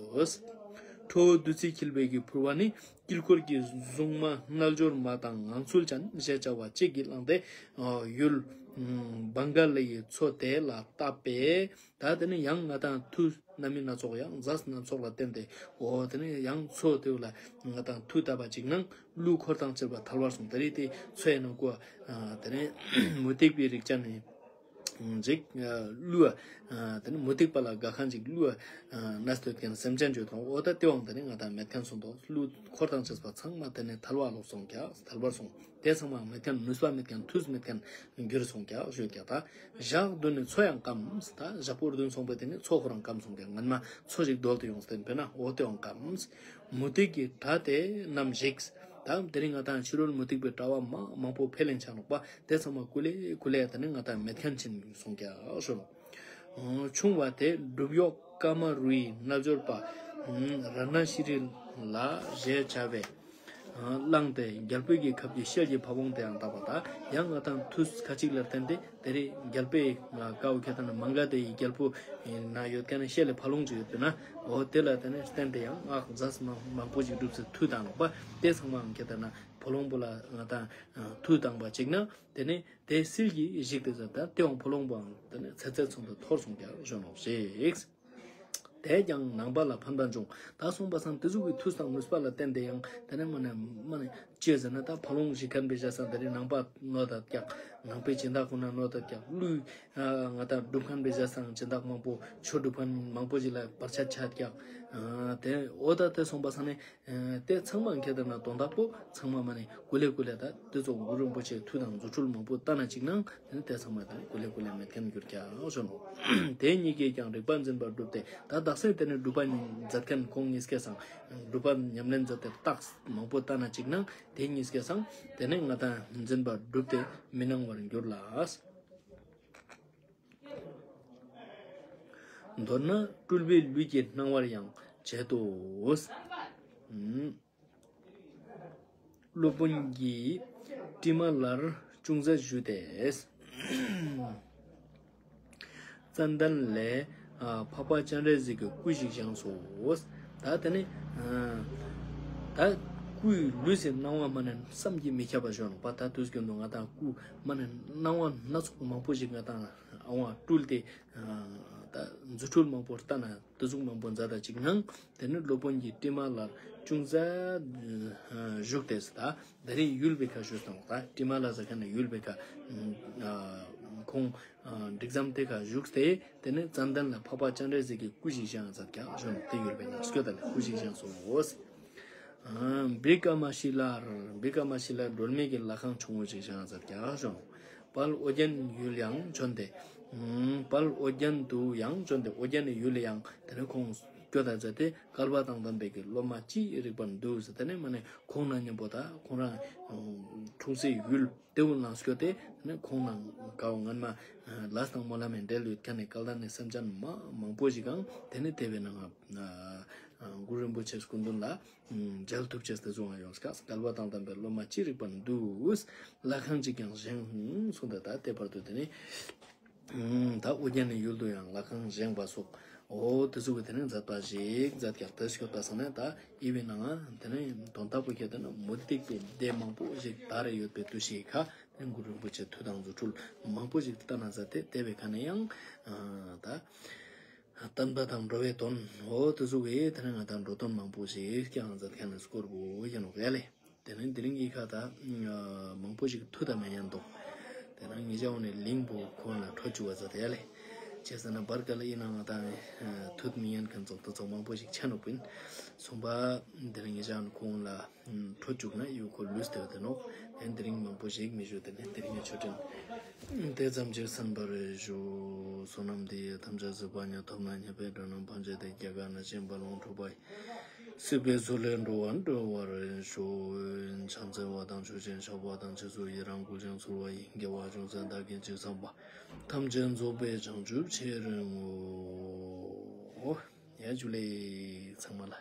ཁྲོ་བོ་བདུད་རྩི་འཁྱིལ་བའི་གི་ཕུར་བ་ནི། དཀྱིལ་འཁོར་གྱི་གཟུངས་མ་རྣལ་འབྱོར་མ་དང་ངང་ཚུལ་ཅན་ཞེས་བྱ་བ་གཅིག་གིས་བླངས་ཏེ། ཡུལ་བང་ག་ལི་ཡི་མཚོ་དེ་ལ་བཏབ་པས། ད་དེ་ནི་ཡང་ང་དང་མཐུ་རྣམ་སྨིན་སྣ་ཚོགས་ཡང་རྫས་སྣ་ཚོགས་ལ་བརྟེན་ཏེ། འོ་དེ་ནི་ཡང་མཚོ་དེ་ལ་ང་དང་མཐུ་བཏབ་པ་ཅིག་ནང་ཀླུ་འཁོར་དང་བཅས་པ་ཐལ་བར་སོང་། ད་རེས་དེ་མཚོའི་ནང་གོ་དེ་ནི་མུ་སྟེགས་པའི་རིགས་ཅན་ནི། ཅིག་ཀླུ་ཨ་དེ་ནི་མུ་སྟེགས་པ་ལ་དགའ་ཁན་ཅིག་ཀླུ་ཨ་ནས་སྟོད་ཁན་སེམས་ཅན་བརྗོད་དང་། འོ་ད་དེ་བོ་དེ་ནི་ང་དང་མེད་ཁན་སོང་དོ། ཀླུ་འཁོར་དང་བཅས་པ་ཚང་མ་དེ་ནི་ཐལ་བ་ལོག་སོང་ཀྱག་ཐལ་བར་སོང་། དེ་ཚང་མ་མེད་ཁན་ནུས་པ་མེད་ཁན་མཐུ་མེད་ཁན་གྱུར་སོང་ཀྱག་ཞུ་ཀྱག་ད་ཞག་བདུན་ནི་མཚོ་ཡང་སྐམས། ད་ཞག་པོ་བདུན་སོང་པ་དེ་ནི་མཚོ་ཁོ་རང་སྐམས་སོང་ཀྱག་སྔན་མ་མཚོ་ཞིག་རྡོལ་ཏེ་ཡོངས་ཏེ་དཔེར་ན་འོ་དེ་ཡང་སྐམས། མུ་སྟེགས་ཀྱི་དགྲ་དེ་རྣམས་ཞིག་ད་དེ་རིང་ང་དང་ཕྱི་རོལ་མུ་སྟེགས་པའི་དགྲ་བོ་མ་མང་པོ་འཕེལ་ལེན་ཆ་ནོག་པ། དེ་ཚང་མ་ཀུ་ལེ་ཀུ་ལེ་དེ་ནི་ང་དང་མེད་ཁན་ཆེན་སོང་ཀྱག་ཞུ་ནོག་ཆུང་བ་དེ་སྒྲུབ་གཡོག་ཀ་མ་རུའི་རྣལ་འབྱོར་པ་ར་ན་ཤི་རི་ལ་ཞེས་བྱ་བས་བླངས་ཏེ་རྒྱལ་པོའི་གི་ཁབ་ཀྱི་ཤེལ་གྱི་ཕ་བོང་དེའང་བཏབ་པ་དང་། ཡང་ང་དང་མཐུ་ཁ་ཅིག་ལ་བརྟེན་ཏེ་དེ་རིང་རྒྱལ་པོའི་ཀ་བོ་ཁྱེད་དང་མང་ག་དེ་ཡི་རྒྱལ་པོ་ན་ཡོད་ཁན་ཤེལ་ལི་ཕ་ལོང་ཅིག་ཡོད་པས་ན། འོ་དེ་ལ་དེ་ནི་བརྟེན་ཏེ་ཡང་སྔགས་རྫས་མང་པོ་ཞིག་སྒྲུབ་སའི་མཐུ་བཏང་ནོག་པ། དེ་ཚང་མའང་ཁྱེད་དང་ན་ཕ་ལོང་པོ་ལ་ང་དང་མཐུ་བཏང་པ་ཅིག་ན་དེ་ནི་དེ་སིལ་གྱིས་ཞིག་སྟེ་ཟེར། ད་དེའང་ཕ་ལོང་པོའང་དེ་ནི་ཚེ་ཚད་ཚུན་དུ་འཐོར་སོང་ཀྱག་ཞུ་ནོག་ཞིག་དེས་ཀྱང་ནང་པ་ལ་ཕན་པ་འབྱུང་། ད་སོང་པ་སང་དེ་ཟུག་གི་མཐུ་དང་ནུས་པ་ལ་བརྟེན་ཏེ་ཡང་དེ་ནི་མ་ནི་མ་ནི་ཅི་ཟེར་ན་ད་ཕ་ལོང་ཞིག་ཁན་པའི་ཞག་སང་དེ་རིང་ནང་པ་ནོ་ད་ཀྱག་ནང་པའི་སྦྱིན་བདག་ཁོ་ན་ནོ་ད་ཀྱག་ཀླུ་ང་དང་སྒྲུབ་ཁན་པའི་ཞག་སང་སྦྱིན་བདག་མང་པོ་ཆོས་སྒྲུབ་ཁན་མང་པོ་ཞིག་ལ་བར་ཆད་ཆ་ཀྱག་དེ་འོ་ད་དེ་སོང་པ་སང་ནི་དེ་ཚང་མ་ཁྱེད་དང་ན་དོན་དག་པོ་ཚང་མ་མ་ནི་ཀུ་ལེ་ཀུ་ལེ་ད་དེ་ཚོ་གུ་རུ་རིན་པོ་ཆེའི་མཐུ་དང་རྫུ་འཕྲུལ་མང་པོ་བཏང་ན་ཅིག་ནང་དེ་ནི་དེ་ཚང་མ་དེ་ནི་ཀུ་ལེ་ཀུ་ལེ་མེད་ཁན་གྱུར་ཀྱག་ཞུ་ནོག་དེ་གཉིས་ཀས་ཀྱང་རིག་པ་འཛིན་པར་བསྒྲུབས་ཏེ། ད་དག་ས་དེ་ནི་སྒྲུབ་པ་མཛད་ཁན་ཁོང་གཉིས་ཀས་སང་སྒྲུབ་པ་ཉམས་ལེན་མཛད་དེ་རྟགས་མང་པོ་བཏང་ན་ཅིག་ནང་དེ་གཉིས་ཀས་སང་དེ་ནི་ང་དང་འཛིན་པར་བསྒྲུབས་ཏེ་མི་སྣང་བར་འགྱུར་ལ། མདོར་ན་སྤྲུལ་པའི་ལུས་ཀྱི་སྣང་བར་ཡང་བྱེད་དོ། ཨུམ། སློབ་དཔོན་གྱིས་ཀྲི་མ་ལར་ཅུང་ཟད་ཞུས་ཏེ། ཙན་དན་ལས་ཨ་འཕགས་པ་སྤྱན་རས་གཟིགས་ཀྱི་སྐུ་ཞིག་བཞེངས་སོ། ད་དེ་ནི་ཨ་ད་སྐུའི་ལུས་སི་སྣང་བ་མ་ནེ་བསམ་གྱིས་མི་ཁྱབ་པ་ཞིག་ཡོང་ནོག་པ། ད་དུས་རྒྱུན་དུ་ང་དང་སྐུ་མ་ནེ་སྣང་བ་སྣ་ཚོགས་མང་པོ་ཞིག་ང་དང་ཨ་བ་སྤྲུལ་ཏེ་ཨ་ད་རྫུ་འཕྲུལ་མང་པོ་ལྟ་ན་དེ་ཟུག་མང་པོ་མཛད་ད་ཅིག་ནང་། དེ་ནི་སློབ་དཔོན་གྱིས་ཀྲི་མ་ལར་ཅུང་ཟད་ཨ་བཞུགས་ཏེ་ད་དེ་རིང་ཡུལ་པའི་ཁ་བཞུགས་སྟངས་ད་ཀྲི་མ་ལ་ཟེར་ཁན་ནི་ཡུལ་པའི་ཁ་ཨ་ཁོང་ཨ་འབྲི་ཙམ་དེ་ཁ་བཞུགས་ཏེ། དེ་ནི་ཙན་དན་ལ་འཕགས་པ་སྤྱན་རས་གཟིགས་ཀྱི་སྐུ་ཞིག་བཞེངས་མཛད་ཀྱག་ཞུ་ནོག། དེ་ཡུལ་པའི་ནང་སྐྱོད་ད་ལ་སྐུ་ཞིག་བཞེངས་སོ། ཨ་བི་ཀ་མ་ཤི་ལར་བི་ཀ་མ་ཤི་ལར་སྒྲོལ་མའི་གི་ལྷ་ཁང་ཆུང་ངུ་ཞིག་བཞེངས་མཛད་ཀྱག་ཞུ་ནོག། དཔལ་ཨོ་རྒྱན་ཡུལ་ཡང་བྱོན་ཏེ། ཨ་དཔལ་ཨོ་རྒྱན་དུ་ཡང་བྱོན་ཏེ། ཨོ་རྒྱན་ནི་ཡུལ་ལ་ཡང་དེ་ནི་ཁོང་སྐྱོད་ད་མཛད་དེ། སྐལ་བ་དང་ལྡན་པའི་གི་སློབ་མ་ཅི་རིགས་པར་འདུ་ཟེར། དེ་ནི་མ་ནེ་ཁོང་ན་མཉམ་པོ་ད་ཁོང་རང་འཁྲུངས་སའི་ཡུལ་དེ་བོ་ནང་སྐྱོད་དེ། དེ་ནི་ཁོང་ནང་གའོ་སྔན་མ་ལས་དང་སྨོན་ལམ་མི་འབྲེལ་ཡོད་ཁན་ནི་དཀའ་ལས་ནི་སེམས་ཅན་མ་མང་པོ་ཞིག་གང་དེ་ནི་དེ་བའི་ནང་ང་གུ་རུ་རིན་པོ་ཆེ་སྐུ་མདུན་ལ་མཇལ་ཐུབ་ཅེས་དེ་བཟུང་བ་ཡོང་སྐབས། སྐལ་བ་དང་ལྡན་པའི་སློབ་མ་ཅི་རིགས་པར་འདུ། ལྷ་ཁང་ཅིག་ཀྱང་བཞེངས་གསུངས་ཏེ། ད་དེ་བར་དུ་དེ་ནི་ད་ཨོ་རྒྱན་ནི་ཡུལ་དུ་ཡང་ལྷ་ཁང་བཞེངས་པ་སོགས་འོ་དེ་ཟུག་གི་དེ་ནི་མཛད་པ་ཞིག་མཛད་ཀྱག། དེ་སྐྱོད་པ་སང་ནི་ད་ཡི་བའི་ནང་ང་དེ་ནི་དོན་དག་པོ་ཁྱེད་དེ་ནི་མུ་སྟེགས་པའི་སྡེ་མང་པོ་ཞིག་དར་ཡོད་པའི་དུས་ཤིག་ཁ། དེ་གུ་རུ་རིན་པོ་ཆེ་མཐུ་དང་རྫུ་འཕྲུལ་མང་པོ་ཞིག་བསྟན་ན་མཛད་དེ། དེ་བའི་ཁ་ནེ་ཡང་ཨ་ད་བསྟན་པ་དང་འགྲོ་བའི་དོན་འོ་དེ་ཟུག་གི་དེ་ནི་ང་དང་འགྲོ་དོན་མང་པོ་ཞིག་ཀྱང་མཛད་ཁན་ནི་སྐོར་བོ་ཡིན་ནོག་ཡ་ལེ། དེ་ནི་དེ་རིང་གི་ཁ་ད་མང་པོ་ཞིག་མཐུ་དང་མ་ཉན་འདུག། དེ་ནི་ངེད་ཅག་འོ་ནི་ལིང་བོ་ཁོང་ལ་འཕྲོད་བཅུག་པ་མཛད་དེ་ཡ་ལེ། ཅི་ཟེར་ན་བར་ག་ལ་ཡིན་ནའང་ང་དང་མཐུ་མི་ཉན་ཁན་ཙོགས་དེ་ཙོགས་མང་པོ་ཞིག་ཆ་ནོག་པིན། གསུམ་པ་དེ་ནི་ངེད་ཅག་ཁོང་ལ་འཕྲོད་བཅུག་ན་ཡུལ་ཁོ་ལུས་ཏེ་ཡོད་དེ་ནོག། དེ་ནི་དེ་རིང་མང་པོ་ཞིག་མི་ཞུ། དེ་ནི་དེ་རིང་ངི་ཆོས་འབྲེལ་དེ་ཙམ་ཞིག་གསན་པར་ཞུ། བསོད་ནམས་འདི་ཡིས་ཐམས་ཅད་གཟིགས་པ་ཉིད། ཐོབ་ནས་ཉེས་པའི་དགྲ་རྣམས་ཕམ་བྱས་ཏེ། སྐྱེ་རྒ་ན་འཆིའི་རྦ་ཀློང་འཁྲུགས་པ་ཡི། སྲིད་པའི་མཚོ་ལས་འགྲོ་བ་སྒྲོལ་བར་ཤོག། ཕྱག་འཚལ་བ་དང་མཆོད་ཅིང་བཤགས་པ་དང་། རྗེས་སུ་ཡི་རང་བསྐུལ་ཞིང་གསོལ་བ་ཡི། དགེ་བ་ཅུང་ཟད་བདག་གིས་ཅི་བསགས་པ། ཐམས་ཅད་རྫོགས་པའི་བྱང་ཆུབ་ཕྱིར་བསྔོ། ཡ་ཇུ་ལེ་ཚང་མ་ལ།